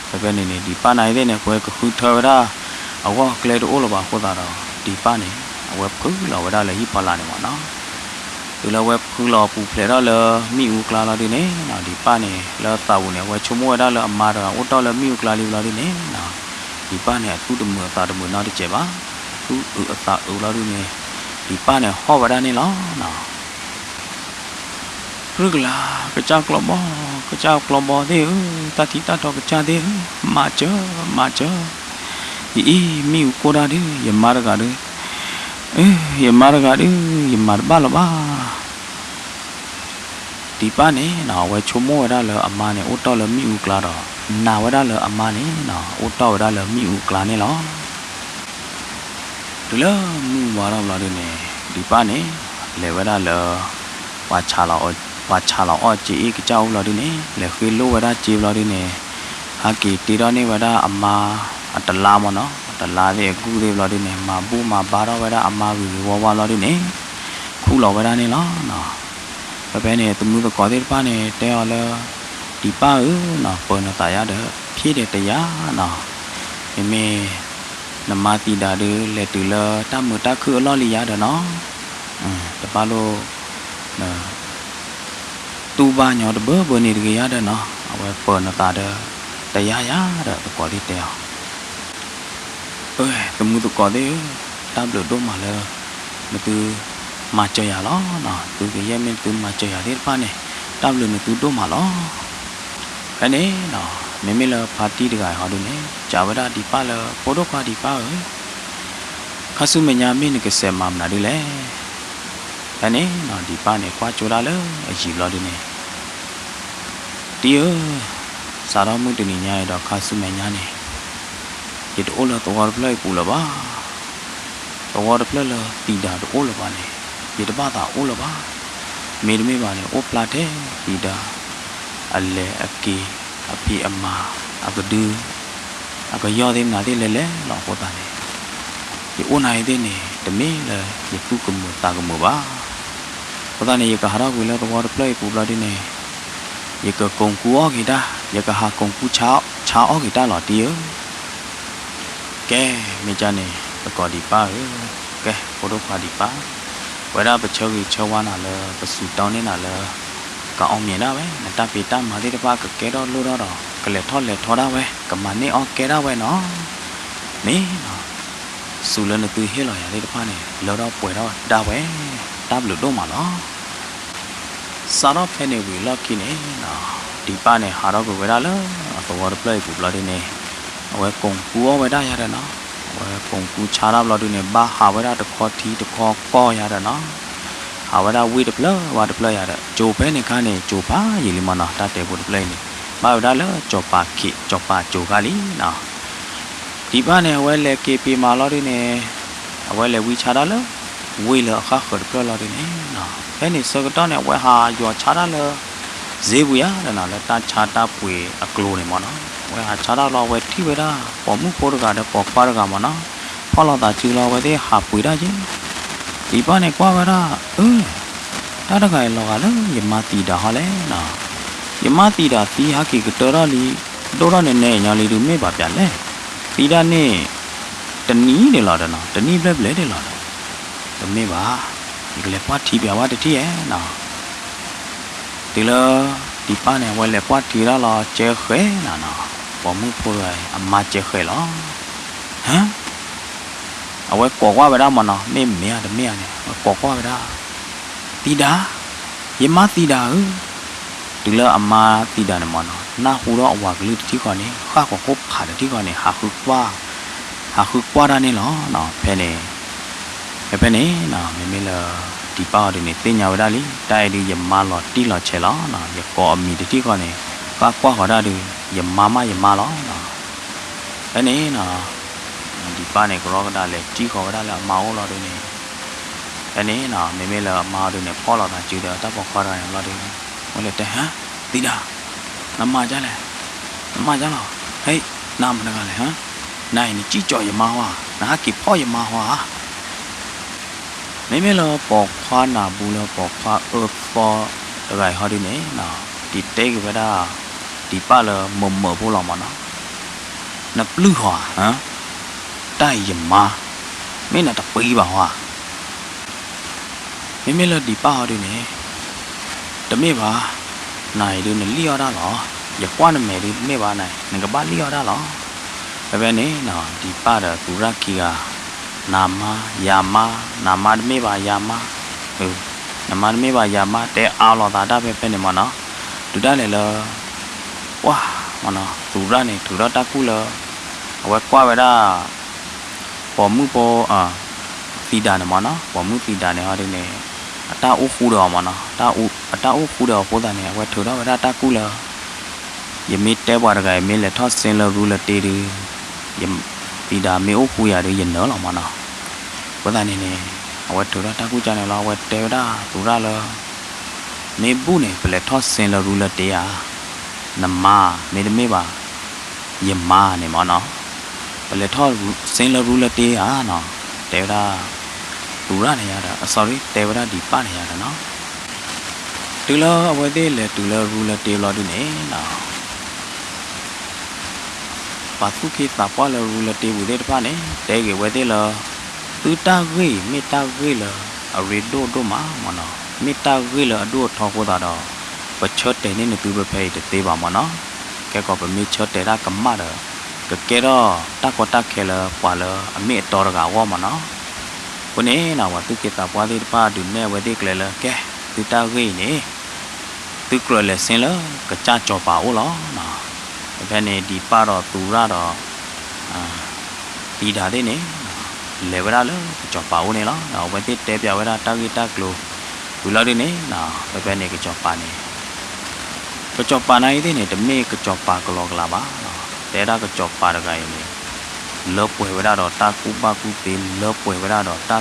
ဖဲဖဲန့ၣ်န့ၣ် ဒံးပၢ်နၤအံၤသ့ၣ်န့ၣ် အဝဲကဃုထၢဝဲဒၣ် အဂီၢ်အကျဲတအိၣ်လၢၤဘၣ်အဃိသတးဒီး ဒံးပၢ်န့ၣ် အဝဲဖုးလီၤဝဲဒၣ်လၢဟံၣ်ဖီလာ်န့ၣ်မၢ်နီၤ. တုၤလၢအဝဲဖုးလီၤပူၤဖျဲးထီၣ်လၢမ့ၣ်အူအကျါလီၤဒုန့ၣ်နီၤ, ဒံးပၢ်န့ၣ် လၢအသးပူၤန့ၣ် အဝဲဆိကမိၣ်ဝဲဒၣ်လၢအမါတဂၤအိၣ်တ့ၢ်လၢမ့ၣ်အူအကျါလံဘျီဒုန့ၣ်နီၤ, ဒံးပၢ်န့ၣ် အသူၣ်တမုာ်အသးတမုာ်နီတစဲးဘၣ်, အသူၣ်အုးအသးအုးလီၤဒုန့ၣ်, ဒံးပၢ်န့ၣ်ဟီၣ်ဝဲဒၣ်န့ၣ်လီၤနီၤ. ဖုကလၤ, ကစၢ်ကျီဘီ, ကစၢ်ကျီဘီသ့ၣ်ဧၢ, တၢ်ထံတၢ်တီကစၢ်သ့ၣ်ဧၢ, မၤစၢၤ, မၤစၢၤ, ယအံၤမ့ၣ်အူကိၢ်တၢ်ဒု, ယမါတဂၤဒု, အ, ယမါတဂၤဒု, ယမၤတဘၣ်လၢၤဘၣ်. ဒံးပၢ်န့ၣ်နီၤ အဝဲဆိကမိၣ်ဝဲဒၣ်လၢအမါန့ၣ် အိၣ်တ့ၢ်လၢမ့ၣ်အူကျါဒီး နာ်ဝဲဒၣ်လၢအမါန့ၣ်နီၤ အိၣ်တ့ၢ်ဝဲဒၣ်လၢမ့ၣ်အူကျါန့ၣ်လီၤ. တုၤလၢမုၢ်ဝါထီၣ်ဘျီဒုန့ၣ် ဒံးပၢ်န့ၣ် လဲၤဝဲဒၣ်လၢ ပှၤဆးလီၤအီၣ်စ့အ့ၣ်ကစၢ်အိၣ်ဘျီဒုန့ၣ် လဲၤဃ့လိၢ်ဝဲဒၣ်စ့ဘျီဒုန့ၣ် ဟဲက့ၤတ့ထီၣ်န့ၢ်ဝဲဒၣ်အမါအတလါမၢ်နီၤ, အတလါသ့ၣ်အကုၢ်သ့ၣ်ဘျီဒုန့ၣ် မၤဘူၣ်မၤဘါထီၣ်ဝဲဒၣ်အမါဂ့ၤဂ့ၤဝါဝါဘျီဒုန့ၣ် ခူၣ်လီၤဝဲဒၣ်န့ၣ်လီၤနီၤ. ဖဲဖဲန့ၣ် သမုသကိးသ့ၣ်တဖၣ်န့ၣ် တဲအီၤလၢ ဒံးပၢ်ဧၢနီၤ ပၢၤနသးယါဒီး ဖ့ၣ်ဒီးတယၤနီၤ, မ့မ့ၢ် နမါသံဒၤဒု လဲၤတုၤလၢတၢ်မုာ်တၢ်ခုၣ်အလီၢ်လံယါဒီးနီၤ, တဘၣ်လိၣ် တူၢ်ဘၣ်ညီတဘၢဘၢန့ၣ်တဂ့ၤယါဒီးနီၤ, အဝဲပၢၤနသးဒီး တယၤယါဒီးသကိးသ့ၣ်တဲအီၤ ပၢၤ သမုသကိးသ့ၣ်ဧၢ, တၢ်ဘျုးဒိၣ်မးလၢ နသုမၤစၢၤယၤလီၤနီၤ, သုကယဲၢ်မ့ၢ်သုမၤစၢၤယၤသ့ၣ်တဖၣ်န့ၣ် တၢ်ဘျုးနသုဒိၣ်မးလီၤ. ဖဲန့ၣ်နီၤ မ့မ့ၢ်လၢဖါတံၢ်တဂၤအံၤဟီဒုန့ၣ် စံးဝဲဒၣ်ဒံးပၢ်လၢ ဖိဒိၣ်ခွါဒံးပၢ်ဧၢ, ခါဆူမဲာ်ညါမ့ၢ်နကစဲးမၤမနုၤဒ်လဲၣ်. ဖဲန့ၣ်နီၤ ဒံးပၢ်န့ၣ် ကွၢ်ကၠိဒၣ်လၢအယံၤဘျီဒုန့ၣ် တံၢ်ဧၢ, စးထီၣ်မုၢ်တနံၤညါအံၤဒီးခါဆူမဲာ်ညါန့ၣ် ယတအိၣ်လၢသဝီတဖျၢၣ်အံၤပူၤလၢၤဘၣ်. သဝီတဖျၢၣ်လၢသံဒၤတအိၣ်လၢၤဘၣ်န့ၣ် ယတဘၣ်သးအိၣ်လၢၤဘၣ်. မ့တမ့ၢ်ဘၣ်န့ၣ် အိၣ်ဖျါထဲသံဒၤ အလဲၤအက့ၤ အဖံးအမၤ အကဒု အကယီၢ်သ့ၣ်မနုၤသ့ၣ်လဲၤလဲၤလီၤအဃိသတးန့ၣ် ယအိၣ်နၤအံၤသ့ၣ်န့ၣ် တမ့ၢ်လၢယသူၣ်ကမုာ်သးကမုာ်ဘၣ်. အဃိသတးန့ၣ် ယကဟးထီၣ်ကွံာ်လၢသဝီတဖျၢၣ်အံၤပူၤဘျီဒုန့ၣ် ယကကိးကူအီၣ်က့ၤတၢ်, ယကဟးကိးကူဆါအီၣ်က့ၤတၢ်လီၤတံၢ်ဧၢ. ကဲ, မ့ၢ်ကန့ၣ် သကိးဒံးပၢ်ဧၢ, ကဲ ဖိဒိၣ်ခွါဒံးပၢ်, ပဝဲဒၣ်ပဆၢဂ့ၤဆၢဝါနၤလၢ ပစူးတီန့ၢ်နၤလၢ ကအောင်မြင်ဒၣ်ဝဲ, နတၢ်ဖံးတၢ်မၤသ့ၣ်တဖၣ်ကကဲထီၣ်လိၣ်ထီၣ်ဒီး ကလဲၤထီၣ်လဲၤထီဒၣ်ဝဲ, ကမၤန့ၢ်အီၣ်ကဲဒၣ်ဝဲနီၤ. မ့ၢ်နီၤ, စူးလၢနသုဟ့ၣ်လီၤယၤသ့ၣ်တဖၣ်န့ၣ် လၢထီၣ်ပှဲၤထီၣ်ဒၣ်ဝဲ, တၢ်ဘျုးဒိၣ်မးလီၤ. စးထီၣ်ဖဲန့ၣ်ဝံၤအလီၢ်ခံန့ၣ်နီၤ, ဒံးပၢ်န့ၣ် ဟးထီၣ်ကွံာ်ဝဲဒၣ်လၢအသဝီတဖျၢၣ်အံၤပူၤဘျီဒုန့ၣ်, အဝဲကိးကူအီၣ်ဝဲဒၣ်ယၤဒီးနီၤ, အဝဲကိးကူဆါတၢ်ဘျီဒုန့ၣ် ဘၣ်ဟးဝဲဒၣ်တခီထံတခီကီၢ်ယၤဒီးနီၤ, ဟးဝဲဒၣ်ဝ့ၢ်တဖျၢၣ်ဝါတဖျၢၣ်ယၤဒီး ကၠိၤဖဲန့ၣ်ခါန့ၣ် ကၠိၤဖးယံာ်လံမးနီၤ, တၢ်တဲဖိတဖျၢၣ်အံၤန့ၣ် ဘၣ်ဝဲဒၣ်လၢကၠီၤပၤခ့း ကၠီၤပၤကၠိၤခါလံနီၤ. ဒံးပၢ်န့ၣ် အဝဲလဲၤက့ၤဖံးမၤလီၤဒုန့ၣ်, အဝဲလဲၤဝံဆါတၢ်လၢ ဝ့ၢ်လၢအဃၣ်ဃၢၤတဖျၢၣ်လီၤဒုန့ၣ်နီၤ, ဖဲန့ၣ်ဆၢကတီၢ်န့ၣ် အဝဲဟးယွၤဆါတၢ်လၢ စ့ပူၤယၤဒီးနီၤ, လၢတၢ်ဆါတၢ်ပှ့ၤအကျိၤန့ၣ်မးနီၤ, အဝဲဟးဆါတၢ်လီၤ အဝဲထံၣ်ဝဲဒၣ် ပိာ်မုၣ်ဖိတဂၤဒီးပိာ်ခွါတဂၤမးနီၤ, ဖီၣ်လိာ်သးစုလီၤ အဝဲသ့ၣ်ဟးပှ့ၤတၢ်က့ၤ. ဒံးပၢ်န့ၣ်ကွၢ်ဝဲဒၣ်, အၢ တၢ်တဂၤအံၤလီၤဂာ်လၢယမါသံဒၤဟီလဲၣ်နီၤ, ယမါသံဒၤသံဟးက့ၤကတၢၢ်ထီၣ်လံ, ဒိၣ်ထီၣ်နဲၣ်နဲၣ်ညီလံဒုး မ့ၢ်ဘၣ်ပျၢ်လဲၣ်, သံဒၣ်န့ၣ် တနံၣ်ဒံးလီၤဒီးနီၤ, တနံၣ်ဘျဲၣ်ဘျဲၣ်ဒံးလီၤဒီး, တမ့ၢ်ဘၣ်, ယကလဲၤကွၢ်ထံပျၢ်ဝဲတထံၣ်ဧဲနီၤ. တုၤလၢ ဒံးပၢ်န့ၣ် အဝဲလဲၤကွၢ်ထံတၢ်လီၤ ကဲဃဲၤနၤနီၤ, ပိာ်မုၣ်ဖိတဂၤအံၤ အမါကဲဃဲၤလီၤ. ဟါ, အဝဲကိးကွၢ်ဝဲဒၣ်မးနီၤ, မ့ၢ်မ့ၢ်ဧါတမ့ၢ်ဧါန့ၣ် အဝဲကိးကွၢ်ဝဲဒၣ်, သံဒၤ, ယမါသံဒၤဧၢ. တုၤလၢအမါသံဒၤန့ၣ်မးနီၤ နၢ်ဟူထီၣ်အဝၤကလုၢ်တထံၣ်ဃီန့ၣ် ဃၣ်ဃီၤခိၣ်ဖးတထံၣ်ဃီန့ၣ် ဟးဃုကွၢ်, ဟးဃုကွၢ်တၢ်န့ၣ်လီၤနီၤ. ဖဲန့ၣ် ဖဲဖဲန့ၣ်နီၤ မ့မ့ၢ်လၢ ဒံးပၢ်အီၤဒုးန့ၣ် သ့ၣ်ညါဝဲဒၣ်လံ တၢ်အံၤဒုး ယမါလီၤတံၢ်လီၤဆဲးလီၤနီၤ, ယကိးအမံၤတထံၣ်ဃီန့ၣ် ဃၣ်ကွၢ်ဃီၤဒၣ်ဒုး ယမါမးယမါလီၤ. ဖဲန့ၣ်နီၤ ဒံးပၢ်န့ၣ် ကရီကဒါလဲၤတံၢ်ဃီၤဝဲဒၣ်လၢအမါအိၣ်လီၤဒုးန့ၣ်, ဖဲန့ၣ်နီၤ မ့မ့ၢ်လၢအမါအီၤဒုးန့ၣ် ဖီၣ်လိာ်သးစုဒီးတၢ်ပိာ်ခွါတဂၤန့ၣ်လီၤဒုးန့ၣ် ဝဲလဲၤတဲ ဟါ, သံဒၤ, နမၤဒ်လဲၣ်, နမၤဒ်လဲၣ်, ဟဲ, နမတဂၤလဲၣ်, နအံၤနစံၣ်ကၠီၤယမါဟါ, နဟဲက့ၤဖီၣ်ယမါဟါဧါ. မ့မ့ၢ်လၢပိာ်ခွါနၢ်ဘူးလၢပိာ်ခွါအၢသီတဂၤအံၤဟီဒုးန့ၣ်နီၤ, ဒံးတဲက့ၤဝဲဒၣ် ဒံးပၢ်လၢမုာ်မုာ်ဖိလီၤမၢ်နီၤ, နပျုၢ်ဟါ, တၢ်အံၤယမါ, မ့ၢ်နတပှံၤဘၣ်ဟါ. မ့မ့ၢ်လၢဒံးပၢ်ဟီဒုးန့ၣ် တမ့ၢ်ဘၣ်, နၤအံၤဒုးနလံၣ်အီၣ်ဒၣ်လီၤ, ယကွၢ်နမဲာ်ဒုးတမ့ၢ်ဘၣ်နၤ, နကဘၣ်လံၣ်အီၣ်ဒၣ်လီၤ. ဖဲဖဲန့ၣ်နီၤ ဒံးပၢ်ဒီးသူရၣ်ခံဂၤ နၤမါ ယၤမါ, နၤမါတမ့ၢ်ဘၣ်ယၤမါ, နမါတမ့ၢ်ဘၣ်ယၤမါ တဲအါလိာ်သးတၢ်ဖဲဖဲန့ၣ်မၢ်နီၤ, တုၤဒၣ်လဲာ်လၢ ပှၢ်မၢ်နီၤ သူရၣ်န့ၣ် ထုးထီၣ်တၢ်ကူၣ်လၢ အဝဲကွၢ်ဝဲဒၣ် ပိာ်မုၣ်ဖိ သံဒၤန့ၣ်မၢ်နီၤ, ပိာ်မုၣ်သံဒၤန့ၣ်ဟီဒုးန့ၣ် အတၢ်အိၣ်ဃူဒီးအီၤမၢ်နီၤ, အတၢ်အိၣ်ဃူဒီးအီၤအဃိသတးန့ၣ် အဝဲထုးထီၣ်ဝဲဒၣ်တၢ်ကူၣ်လၢ ယမ့ၢ်တဲပှၤတဂၤအံၤ မ့ၢ်လဲၤထီၣ်စ့လၢရူလၢတ့ဒုး သံဒၤမ့ၢ်အိၣ်ဃူယၤဒုး ယနၢၤလီၤမၢ်နီၤ. အဃိသတးန့ၣ်န့ၣ် အဝဲထုးထီၣ်တၢ်ကူၣ်ကၢန့ၣ်လီၤ အဝဲတဲဝဲဒၣ်သူရၣ်လၢ မ့ၢ်ဘူၣ်န့ၣ် ပလဲၤထီၣ်စ့လၢရူလၢတ့ဧါ, နမါ မ့တမ့ၢ်ဘၣ် ယမါန့ၣ်မၢ်နီၤ, ပလဲၤထီၣ်စ့လၢရူလၢတ့ဧါနီၤ, တဲဝဲဒၣ် သူရၣ်န့ၣ်ယါဒီး sorry တဲဝဲဒၣ်ဒံးပၢ်န့ၣ်ယါဒီးနီၤ, တုၤလၢအဝဲသ့ၣ်လဲၤတုၤလၢရူလၢတ့ဘျီဒုးန့ၣ်နီၤ ပှၤသူၣ်က့သးပှၢ်လၢရူလၢတ့ပူၤသ့ၣ်တဖၣ်န့ၣ် တဲက့ၤဝဲသ့ၣ်လၢ သုတၢ်ဂ့ၢ်အံၤ မ့ၢ်တၢ်ဂ့ၢ်လၢအရ့ဒိၣ်ဒိၣ်မးမၢ်နီၤ, မ့ၢ်တၢ်ဂ့ၢ်လၢအဒိၣ်အထီအဃိသတးဒီး ပဆၢတဲာ်န့ၢ်နသုဖဲဖဲအံၤတသ့ဘၣ်မၢ်နီၤ, ခဲကီးပမ့ၢ်ဆၢတဲာ်တၢ်ကမၣ်ဒီး ကကဲထီၣ်တၢ်ကီတၢ်ခဲလၢပှၤလၢအမ့ၢ်အတီတဂၤအဂီၢ်မၢ်နီၤ. အဃိန့ၣ်နီၤ ပှၤသူၣ်က့သးပှၢ်သ့ၣ်တဖၣ်ဒုးနဲၣ်အဝဲသ့ၣ်ကျဲလၢ ကဲ သုတၢ်ဂ့ၢ်အံၤန့ၣ် သုကြၢးလဲၤဆ့လၢကစၢ်စီၤပၤအအိၣ်လီၤ. ဖဲဖဲန့ၣ်ဒံးပၢ်ဒီးသူရၣ်ဒီး သံဒၤသ့ၣ်န့ၣ် လဲၤဝဲဒၣ်လၢကစီၤပၤအိၣ်န့ၣ်လီၤ. ဒီးအဝဲသ့ၣ်တဲပၠးဝဲဒၣ်တၢ်ဂ့ၢ်တၢ်ကျိၤ ဝံၤလီၤဒုးန့ၣ် ဖဲဖဲန့ၣ်ကစီၤပၤန့ၣ် ကစီၤပၤနာ်အံၤသ့ၣ်န့ၣ် တမ့ၢ်ကစီၤပၤကလီကလီဘၣ်. တဲဒၣ်ကစီၤပၤတဂၤအံၤန့ၣ် လၢပှဲၤဝဲဒၣ်ဒီးတၢ်ကူၣ်ဘၣ်ကူၣ်သ့, လၢပှဲၤဝဲဒၣ်ဒီးတၢ်သ့တၢ်ဘၣ်, လၢပှဲၤ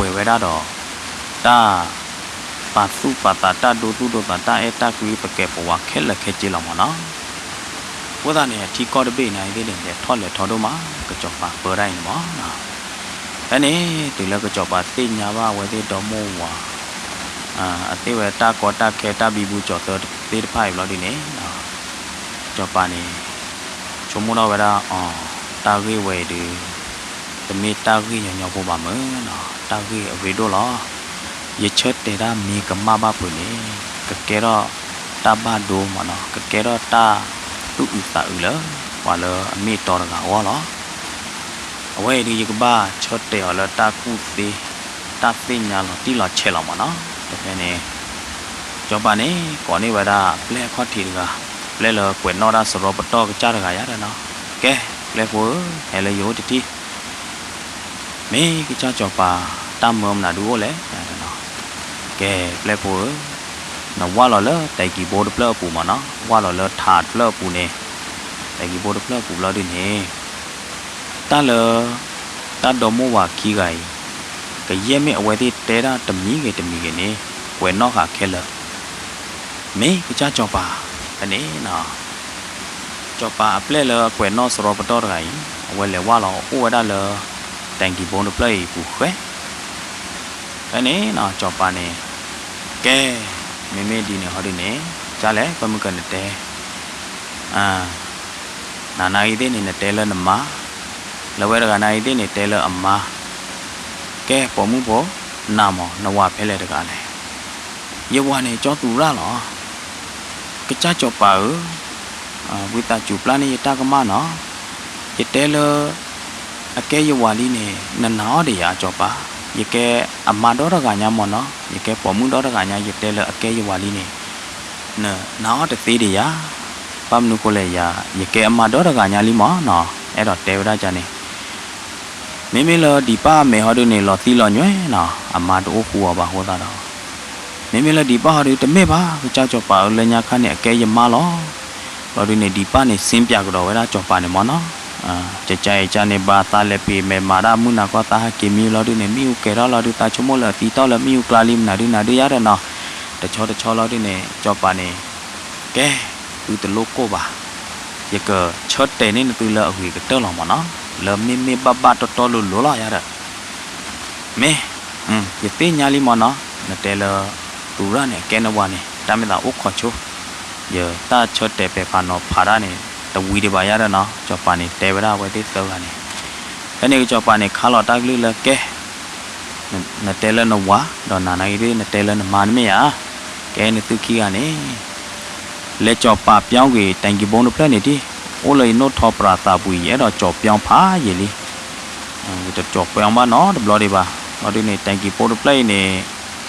ဝဲဒၣ်ဒီး တၢ် ပာ်သူၣ်ပာ်သးတၢ်ဒိသူၣ်ဒိသးတၢ်အဲၣ်တၢ်ကွံသကဲးပဝးခဲလၢာ်ခဲဆ့လီၤမၢ်နီၤ. အဃိသတးန့ၣ် အထံကီၢ်တဘ့ၣ်နာ်အံၤသ့ၣ်န့ၣ် လဲၤထီၣ်လဲၤထီဒိၣ်မး ကစီၤပၤပၢတၢ်အံၤန့ၣ်မၢ်နီၤ. ဖဲန့ၣ် တုၤလၢကစီၤပၤသ့ၣ်ညါဘၣ်အဝဲသ့ၣ်ဒီမိၢ်ဝၤ အသ့ၣ်ဝဲတၢ်ကီတၢ်ခဲတၢ်ဘံဘူကၠီၤသၢသ့ၣ်တဖၣ်အံၤဘျီဒုန့ၣ် ကစီၤပၤန့ၣ် ဆိကမိၣ်ထီၣ်ဝဲဒၣ်အီၤ တၢ်ဂ့ၢ်ဝဲအံၤဒု တမ့ၢ်တၢ်ဂ့ၢ်ညီညီဖိဘၣ်မၢ်နီၤ, တၢ်ဂ့ၢ်အရ့ဒိၣ်လီၤ. ယဆၢတဲာ်တၢ်မ့ၢ်ကမၣ်ဘၣ်ဖုးန့ၣ် ကကဲထီၣ်တၢ်ဘၣ်ဒိမၢ်နီၤ, ကကဲထီၣ်တၢ်သူၣ်အုးသးအုးလၢ ပှၤလၢအမ့ၢ်တီတဂၤအဂီၢ်လီၤ. အဝဲအံၤဒု ယကဘၣ်ဆၢတဲာ်အီၤလၢတၢ်ကူၣ်သ့ တၢ်သ့ၣ်ညါလီၤတံၢ်လီၤဆဲးလီၤမၢ်နီၤ. ဖဲန့ၣ် စီၤပၤန့ၣ် ကိးန့ၢ်ဝဲဒၣ်ပျဲၢ်အခီၣ်ထံးတဂၤ, ပျဲၢ်လၢကွဲးနီၣ်တၢ်စရီပတီၢ်ကစၢ်တဂၤယါဒီးနီၤ, ကဲ ပျဲၢ်ဖိဧၢ, ဟဲလၢယအိၣ်တထံၣ် မ့ၢ်ကစၢ်စီၤပၤတၢ်မၢမနုၤဒုအိၣ်လဲၣ်နီၤ. ကဲ ပျဲၢ်ဖိဧၢ, နဝၢ်လီၤလၢတၢ်ကံးဘိတဖျၢၣ်အပူၤမၢ်နီၤ, ဝၢ်လီၤလၢထးတဖျၢၣ်အပူၤန့ၣ်, တၢ်ကံးဘိတဖျၢၣ်အပူၤဘျီဒုန့ၣ် တၢ်လၢ တၢ်ဒီမိၢ်ဝၤခံဂၤအံၤ ကယဲၢ်မ့ၢ်အဝဲသ့ၣ်တဲဒၣ်တမံၤဂ့ၤတမံၤဂ့ၤန့ၣ် ကွဲးနီၣ်ဃာ်ခဲလၢာ် မ့ၢ်ကစၢ်စီၤပၤ ဖဲန့ၣ်နီၤ စီၤပၤအပျဲၢ်လၢအကွဲးနီၣ်စရီပတီၢ်တဂၤအံၤ အဝဲလဲၤဝၢ်လီၤအိၣ်ဝဲဒၣ်လၢ တၢ်ကံးဘိတဖျၢၣ်အံၤပူၤဃဲ ဖဲန့ၣ်နီၤ စီၤပၤန့ၣ် ကဲ မ့မ့ၢ်ဒ်န့ၣ်ဟီဒုန့ၣ် ကၢ်လဲၣ် ပမုၢ်ကနတဲ နၤနာ်ဂ့ၤသ့ၣ်န့ၣ် နတဲလၢနမါ, လၢဝဲတဂၤနာ်ဂ့ၤသ့ၣ်န့ၣ် တဲလၢအမါ, ကဲ ပိာ်မုၣ်ဖိ နၤမၢ် နဝၤဖဲလဲၣ်တဂၤလဲၣ်. ယဝၤန့ၣ် ကၠီသူရၣ်လီၤ. ကစၢ်စီၤပၤဧၢ, ဝံသးစူၤပျၢ်န့ၢ်ယတၢ်ကမၣ်နီၤ. ယတဲလၢ အကဲယဝၤလံန့ၣ် နနာ်အီၤဒီးယၤစီၤပၤ, ယကဲအမါဒီတဂၤညါမၢ်နီၤ, ယကဲပိာ်မုၣ်ဒီတဂၤညါ ယတဲလၢအကဲယဝၤလံန့ၣ် နနာ်အီၤတသ့ဒီးယၤ, ဘၣ်မနုၤဃိလဲၣ်ယၤ ယကဲအမါဒီတဂၤညါလံမၢ်နီၤ, အဲၣ်ဒိးတဲဝဲဒၣ်ကန့ၣ် မ့မ့ၢ်လၢဒံးပၢ်အမဲာ်ဟီဒုန့ၣ် လီၤသံလီၤညွဲနီၤ, အမါတအိၣ်ဃူအီၤဘၣ်အဃိသတးဒီး, မ့မ့ၢ်လၢဒံးပၢ်ဟီဒု တမ့ၢ်ဘၣ် ကစၢ်စီၤပၤဧၢ လၢညါခါန့ၣ် အကဲယမါလီၤ. လီၤဒုန့ၣ် ဒံးပၢ်န့ၣ် စ့ပၠးကဒီးဝဲဒၣ်စီၤပၤန့ၣ်မ့ၢ်နီၤ, ကကဲအံၤကန့ၣ် ဘၣ်သးလဲၤပ့ၤမဲာ်မၤတၢ်မုၢ်နၤခီ သးဟးက့ၤမံလီၤဒုန့ၣ် မ့ၣ်အူကဲၤထီၣ်လီၤဒု သးဆိကမိၣ်လၢအသံတီၢ်လၢမ့ၣ်အူကျါလံ မနုၤဒုနၤဒုယါဒီးနီၤ, တဆီတဆီလီၤဒုန့ၣ် စီၤပၤန့ၣ် ကဲ, သုတလိၣ်ကိၢ်ဘၣ်, ယကဆၢတဲာ်န့ၢ်နသုလၢအဂ့ၤကတၢၢ်လီၤမ့ၢ်နီၤ, လၢမ့မ့ၢ်ဘၣ်ဘၣ်တီတီလိၤလိၤလီၤယါဒီး, မ့ၢ်, ယသ့ၣ်ညါလံမ့ၢ်နီၤ, နတဲလၢ သူရၣ်န့ၣ် အကဲနဝၤန့ၣ် တၢ်မ့ၢ်သးအိၣ်ခိးဆိ, ယတၢ်ဆၢတဲာ်ပဲာ်ဖးနီၤဖးတၢ်န့ၣ် တဝံၤဒံးဘၣ်ယါဒီးနီၤ, စီၤပၤန့ၣ်တဲဝဲဒၣ်အဝဲသ့ၣ်သၢဂၤန့ၣ်, ဖဲန့ၣ်ကစီၤပၤန့ၣ် ခါလီၤတၢ်ကလုၢ်လၢကဲ နတဲလၢနဝၤ, ဒီးနၤနာ်ဂ့ၤဒ် နတဲလၢနမါတမ့ၢ်ဧါ, ကဲနသုခံဂၤန့ၣ်, လဲၤကၠီၤပာ်ပၠီဂ့ၤ တဲင်ကံဘိတဖျၢၣ်န့ၣ်ဒ်, အိၣ်လၢယနိၣ်ထီပရၤသးပူၤ ယအဲၣ်ဒိးကၠီၤပၠီဖးယံာ်လံ, ယတကၠီၤပၠီဘၣ်နီတဘျီဒံးဘၣ်, လီၤဒုန့ၣ် တဲင်ကံဘိတဖျၢၣ်အံၤန့ၣ်,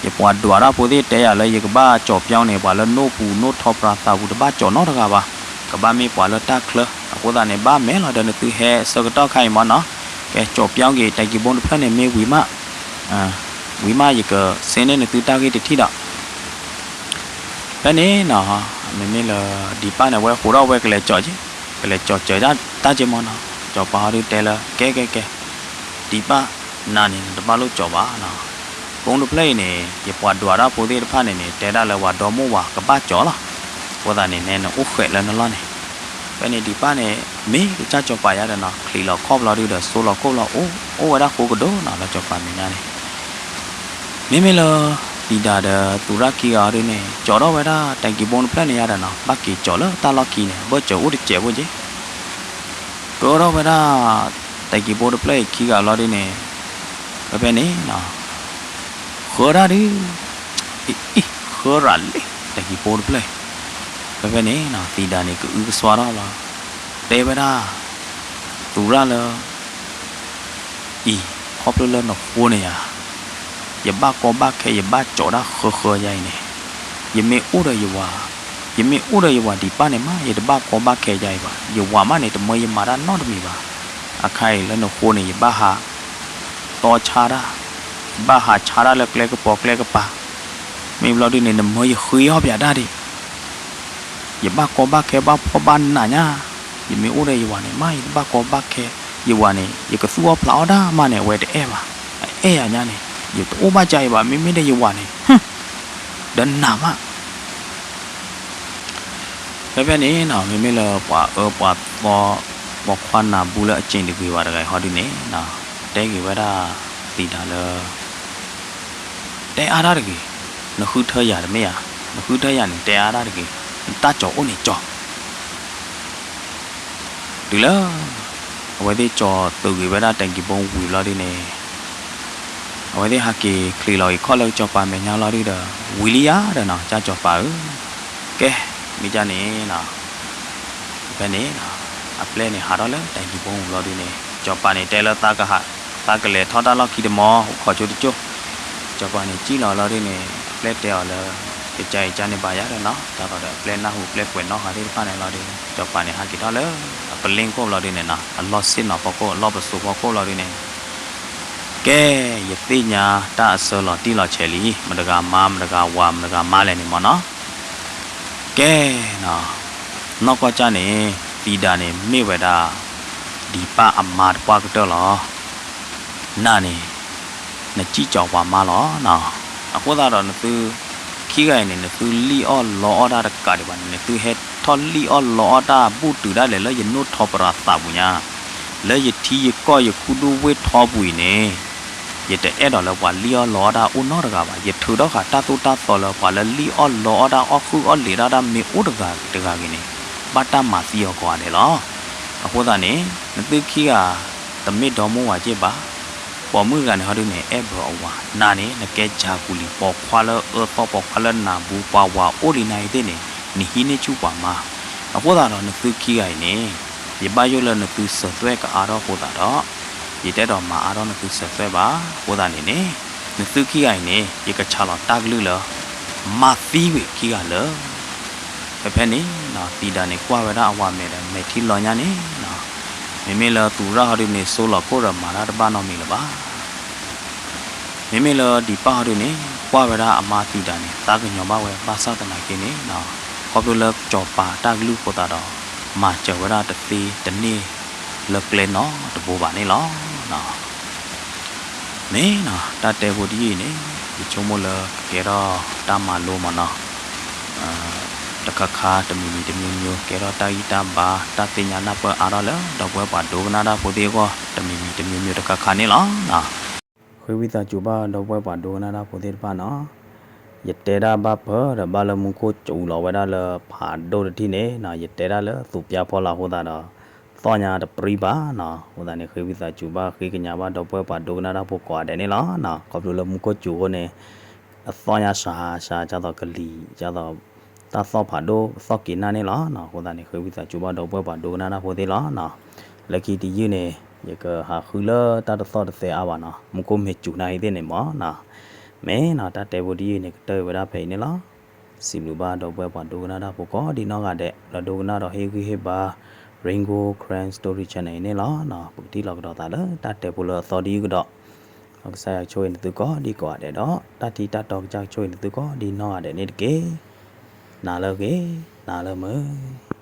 ယပှၤဒွးတၢ်ဖိသ့ၣ်တဲယၤလၢယကဘၣ်ကၠီၤပၠီန့ၣ် ပှၤလၢနိၣ်ပူၤနိၣ်ထီပရၤသးပူၤတဘၣ်ကၠီၤနီတဂၤဘၣ်, ကဘၣ်မ့ၢ်ပှၤလၢတၢ်ချၢ, အဃိသတးန့ၣ် ဘၣ်မဲာ်လီၤဒီးနသုဟဲဆၢကတီၢ်ခါအံၤမ့ၢ်နီၤ, ကဲကၠီၤပၠီဂ့ၤ တဲင်ကံဘိတဖျၢၣ်န့ၣ်မ့ၢ်ဝံၤမး ဝံၤမးယကဆ့န့ၢ်နသုတၢ်ဂ့ၢ်တထံၣ်ဒီး, ဖဲန့ၣ်နီၤ, မ့မ့ၢ်လၢဒံးပၢ်န့ၣ် အဝဲဃိးထီၣ်ဝဲကလဲၤကၠီၤက့ၤ, ကလဲၤကၠီၤစၢၤတၢ်က့ၤမ့ၢ်နီၤ, ကၠီၤပၤဟီဒုတဲလၢ ကဲကဲကဲ, ဒံးပၢ်, နၤန့ၣ် နတဘၣ်လိၣ်ကၠီၤဘၣ်နီၤ, ဘိတဖျၢၣ်အံၤန့ၣ် ယပှၤဒွးတၢ်ဖိသ့ၣ်တဖၣ်န့ၣ်န့ၣ် တဲဒၣ်လၢပှၤဒီမါဝၤကဘၣ်ကၠီၤလီၤ, အဃိသတးန့ၣ် နဲနအိၣ်ဃဲးလၢနလီၢ်န့ၣ်, ဖဲန့ၣ်ဒံးပၢ်န့ၣ် မ့ၢ်ကစၢ်ကၠီၤပၤယါဒီးနီၤ ချံးလီၤခီၣ်ဘျီဒုဒီး စိလီၤခိၣ်ဘျီ အိၣ်ဝဲဒၣ်ဃိကဒိၣ်နီၤ လၢကၠီၤပၤမဲာ်ညါန့ၣ် မ့မ့ၢ်လၢ သံဒၤဒီးသူရၣ်ခံဂၤအီၤဒုန့ၣ် ကၠီၤထီၣ်ဝဲဒၣ် တဲာ်ကံဘိတဖျၢၣ်န့ၣ်ယါဒီးနီၤ ဘၣ်က့ၤကၠီၤလၢတၢ်လီၢ်ခံန့ၣ် အဘၢၣ်စၢၤအိၣ်တစဲးဖိက့ၤ ကၢထီၣ်ဝဲဒၣ် တဲာ်ကံဘိတဖျၢၣ်အံၤခံဂၤလီၤဒုန့ၣ် ဖဲဖဲန့ၣ် ဃၢဒၣ်ဒု အံၤ ဃၢရၤလံ တဲာ်ကံဘိတဖျၢၣ်အံၤ ဖဲဖဲန့ၣ် သံဒၤန့ၣ် ကအုကစွါထီၣ်လီၤ တဲဝဲဒၣ် သူရၣ်လၢ အံၤ ခီဖျိလၢနဃိန့ၣ်ဧါ ယဘၣ်ကီဘၣ်ခဲ ယဘၣ်ကၠီၤတၢ်ဃၢဃၢယါအံၤန့ၣ် ယမ့ၢ်အိၣ်ဒီးယဝၤ ယမ့ၢ်အိၣ်ဒီးယဝၤဒံးပၢ်န့ၣ်မး ယတဘၣ်ကီဘၣ်ခဲယါအံၤဘၣ် ယဝၤမးန့ၣ် တမၢယမၤတၢ်နီတမံၤဘၣ် အခါအံၤလၢနဃိန့ၣ် ယဘၣ်ဟး တီဆါတၢ် ယဘၣ်ဟးဆါတၢ်လၢကျဲကပီၤကျဲကပၤ မ့ၢ်ဘျီဒုန့ၣ် နမၢယဃ့အီၣ်ပၠးတၢ်ဒံး ယဘၣ်ကီဘၣ်ခဲဘၣ်ဖှီၣ်ဘၣ်နးညါ ယမ့ၢ်အိၣ်ဒီးယဝၤန့ၣ် မးယတဘၣ်ကီဘၣ်ခဲ ယဝၤန့ၣ် ယကသူၣ်အီၣ်ဖျးအီၣ်တၢ်မးန့ၣ် အဝဲတအဲၣ်ဘၣ် အအဲၣ်ယၤညါန့ၣ် ယတအိၣ်ဘၣ်ကါအံၤဘၣ် မ့မ့ၢ်ဒီးယဝၤန့ၣ် ဒီးနးမး ဖဲဖဲန့ၣ်နီၤ မ့မ့ၢ်လၢပှၤအၢပှၤသီ ပိာ်ခွါနၢ်ဘူလၢအစ့ၣ်တဂ့ၤဘၣ်တဂၤအံၤဟီဒုန့ၣ် တဲဂ့ၤဝဲဒၣ်သံဒၤလၢ တဲအါတၢ်တဂ့ၤ, နဃုထၢယၤတမ့ၢ်ဧါ, နဃုထၢယၤန့ၣ် တဲအါတၢ်တဂ့ၤ, နတၢ်ကၠီၤအိၣ်န့ၣ်ကၠီၤ တုၤလၢ အဝဲသ့ၣ်ကၠီၤသုးဂ့ၤဝဲဒၣ်တဲာ်ကံဘိဝံၤဘျီဒုန့ၣ် အဝဲသ့ၣ်ဟးက့ၤချံးလီၤဂ့ၤခီၣ်လၢကစီၤပၤမဲာ်ညါလီၤဒုဒီး ဝံၤလံယၤဒီးနီၤ ကၠၢ်ကစီၤပၤဧၢ, ကဲ မ့ၢ်ကၠၢ်န့ၣ်နီၤ အပျဲၢ်န့ၣ်ဟးထီၣ်လၢတဲာ်ကံဘိဝံၤဘျီဒုန့ၣ် ကစီၤပၤန့ၣ်တဲလၢ သးကလဲၤထီၣ်တၢ်လီၢ်ခံတမီၤ အိၣ်ခိးဆိတကၠိၢ်, ကစီၤပၤန့ၣ်စံၣ်လီၤလီၤဒုန့ၣ် အပျဲၢ်တဲအီၤလၢ ကစၢ်အံၤကၢ်န့ၣ်ဘၣ်ယၤဒီးနီၤ တၢ်ဒီးအပျဲၢ်နၢ်ဟူအပျဲၢ်ကွဲးနီၣ်ဃာ်သ့ၣ်တဖၣ်န့ၣ်လီၤဒု ကစီၤပၤန့ၣ်ဟးက့ၤထီၣ်လၢ အပလ့ၣ်ခိၣ်ဘျီဒုန့ၣ်နီၤ အလီၢ်ဆ့ၣ်နီၤဖီခိၣ် အလီၢ်ပစိာ်ဖီခိၣ်လီၤဒုန့ၣ် ကဲ ယသ့ၣ်ညါတၢ်အဆၢလီၤတံၢ်လီၤဆဲးလံ မတဂၤမါ မတဂၤဝၤ မတဂၤမါလဲၣ်န့ၣ်မ့ၢ်နီၤ ကဲနီၤ နီၢ်ကီၢ်ကၢ်န့ၣ် သံဒၤန့ၣ် မ့ၢ်ဝဲဒၣ် ဒံးပၢ်အမါတပှၢ်ကတၢၢ်လီၤ. နၤန့ၣ် နစံၣ်ကၠီၤပှၤမါလီၤနီၤ. အဃိသတးဒီးနသု ခံဂၤအံၤန့ၣ် နသုလံၣ်အီၣ်လီအီၣ်တၢ်တကးဒံးဘၣ်န့ၣ် နသုဟဲထီၣ်လံၣ်အီၣ်လီအီၣ်တၢ်ဘူၣ်တုၤဒၣ်လဲာ်လၢယနိၣ်ထီပရၤသးပူၤညါ လၢယထံယကီၢ်ယခူဒိၣ်ဝ့ၢ်ထီပူၤအံၤန့ၣ် ယတအဲၣ်ဒိးလၢပှၤလံၣ်အီၣ်လီအီၣ်တၢ်အိၣ်နီတဂၤဘၣ်. ယထုးထီၣ်ဃာ်တၢ်သိၣ်တၢ်သီလၢပှၤလၢလံၣ်အီၣ်လီအီၣ်တၢ်အီၣ်ဃုာ်အီၣ်လံးတၢ်တၢ်မ့ၢ်အိၣ်တဂၤဂ့ၤတဂၤဂ့ၤန့ၣ် ဘၣ်တၢ်မၤသံအီၤကိးဂၤဒဲးလီၤ. အဃိသတးန့ၣ် နသုခံဂၤ တမ့ၢ်ဒီမါဝၤက့ၢ်ဘၣ်. ပိာ်မုၣ်တဂၤန့ၣ်ဟီဒုန့ၣ် အဲၣ်ဘၢအဝၤ နၤန့ၣ် နကဲကၢ်ကူလံၤ ပိာ်ခွါလၢအၢသီ ပိာ်ခွါလၢနၢ်ဘူ ပှၤဝၤအိၣ်လံနၤအံၤသ့ၣ်န့ၣ် နဟံးန့ၢ်ဆူၣ်ပှၤမါ. အဃိသတးဒီးနသုခံဂၤအံၤန့ၣ် ယဘၣ်ယိၣ်လၢနသုစၢၤသွဲၣ်ကအါထီၣ်အဃိသတးဒီး ယတအဲၣ်ဒိးမၤအါထီၣ်နသုစၢၤသွဲၣ်ဘၣ်. အဃိသတးန့ၣ်န့ၣ် နသုခံဂၤအံၤန့ၣ် ယကဆးလီၤတၢ်ကလုၢ်လၢ မၤသံကွံာ်ခံဂၤလၢာ် ဖဲဖဲန့ၣ်နီၤ သံဒၤန့ၣ်ကွၢ်ဝဲဒၣ်အဝၤမဲာ်ဒီး မဲာ်ထံလီၤညါန့ၣ်နီၤ မ့မ့ၢ်လၢသူရၣ်ဟီဒုန့ၣ် စိလီၤခိၣ်ဒီးမၤတၢ်တဘၣ်နီတမံၤလၢၤဘၣ်. မ့မ့ၢ်လၢဒံးပၢ်ဟီဒုန့ၣ် ကွၢ်ဝဲဒၣ်အမါသံဒၣ်န့ၣ် သးကညီၤဘၣ်ဝဲ ဘၣ်ဆၣ်သနာ်က့န့ၣ် ခီဖျိလၢစီၤပၤတၢ်ကလုၢ်အဃိသတးဒီး မၤစၢၤဝဲဒၣ်တသ့တန့ၢ်လၢကျဲနီတဘိဘၣ်န့ၣ်လီၤ. မ့ၢ်နီၤ တၢ်တဲဖိတယုၢ်အံၤန့ၣ် ယဆိကမိၣ်လၢကကဲထီၣ်တၢ်မၤလိမ့ၢ်နီၤ တခါခါတမံၤမံၤတမျိုးမျိုး ကဲထီၣ်တၢ်ဂံၢ်တၢ်ဘါ တၢ်သ့ၣ်ညါနၢ်ပၢၢ်အါထီၣ်လၢဒီပုၢ်ဝဲၢ်ပှၤဒိကနၣ်တၢ်ဖိသ့ၣ်အဂီၢ် တမံၤမံၤတမျိုးမျိုးတခါခါန့ၣ်လီၤ. ဃ့ဝံသးစူၤဘၣ်ဒီပုၢ်ဝဲၢ်ပှၤဒိကနၣ်တၢ်ဖိသ့ၣ်တဖၣ်နီၤ ယတဲတၢ်ဘၣ်ဖၢဒီးဘၣ်လၢမူခိၣ်စူၤလီၤဝဲဒၣ်လၢဖးဒိၣ်တထံၣ်န့ၣ်နီၤ ယတဲတၢ်လၢသူးပျါဖီလာ်အဃိသတးဒီး သီၣ်ညါတပြံဘၣ်နီၤ အဃိသတးန့ၣ် ဃ့ဝံသးစူၤဘၣ်ဃ့ကညးဘၣ်ဒီပုၢ်ဝဲၢ်ပှၤဒိကနၣ်တၢ်ဖိကိးဂၤဒဲးန့ၣ်လီၤ. ခီဖျိလၢမူခိၣ်စူၤအဃိန့ၣ် အသီၣ်ညါစှၤစှၤ ဒ်သိးကလံၤ ဒ်သိး တၢ်သီၣ်ဖးဒိၣ် သီၣ်က့ၤနၢ်န့ၣ်လီၤ. အဃိသတးန့ၣ် ဃ့ဝံသးစူၤဘၣ်ဒီပုၢ်ဝဲၢ်ပှၤဒိကနၣ်တၢ်ဖိသ့ၣ်လီၤ. လၢခံတယုၢ်န့ၣ် ယကဟးဃုလၢတၢ်တသီၣ်တသဲအါဘၣ်နီၤ မူခိၣ်မ့ၢ်စူၤနၢ်အံၤသ့ၣ်န့ၣ်မ့ၢ်နီၤ မ့ၢ်နီၤ တၢ်တဲဖိတယုၢ်အံၤန့ၣ် ကတၢၢ်ဝဲဒၣ်ဖဲအံၤန့ၣ်လီၤ. စံးဘျုးဘၣ်ဒီပုၢ်ဝဲၢ်ပှၤဒိကနၣ်တၢ်ဖိကိးဒ်နီၢ်ဂၤဒဲး ဒီးဒိကနၣ်ဒီးဟ့ၣ်ဂံၢ်ဟ့ၣ်ဘါ Rain Gold Karen Story Channel အံၤန့ၣ်လီၤ. ပကထံၣ်လိာ်ကဒီးသးလၢတၢ်တဲဖိလၢအသီတယုၢ်ကဒီး ဒီးကစၢ်ယွၤကဆိၣ်ဂ့ၤနသုကိးဒံကိးဂၤဒဲးဒီး တၢ်ထံတၢ်တီကစၢ်ကဆိၣ်ဂ့ၤနသုကိးဒ်နီၢ်ဂၤဒဲးန့ၣ်တက့ၢ်. နၤလၢအဂ့ၤ, နၤလၢမုာ်.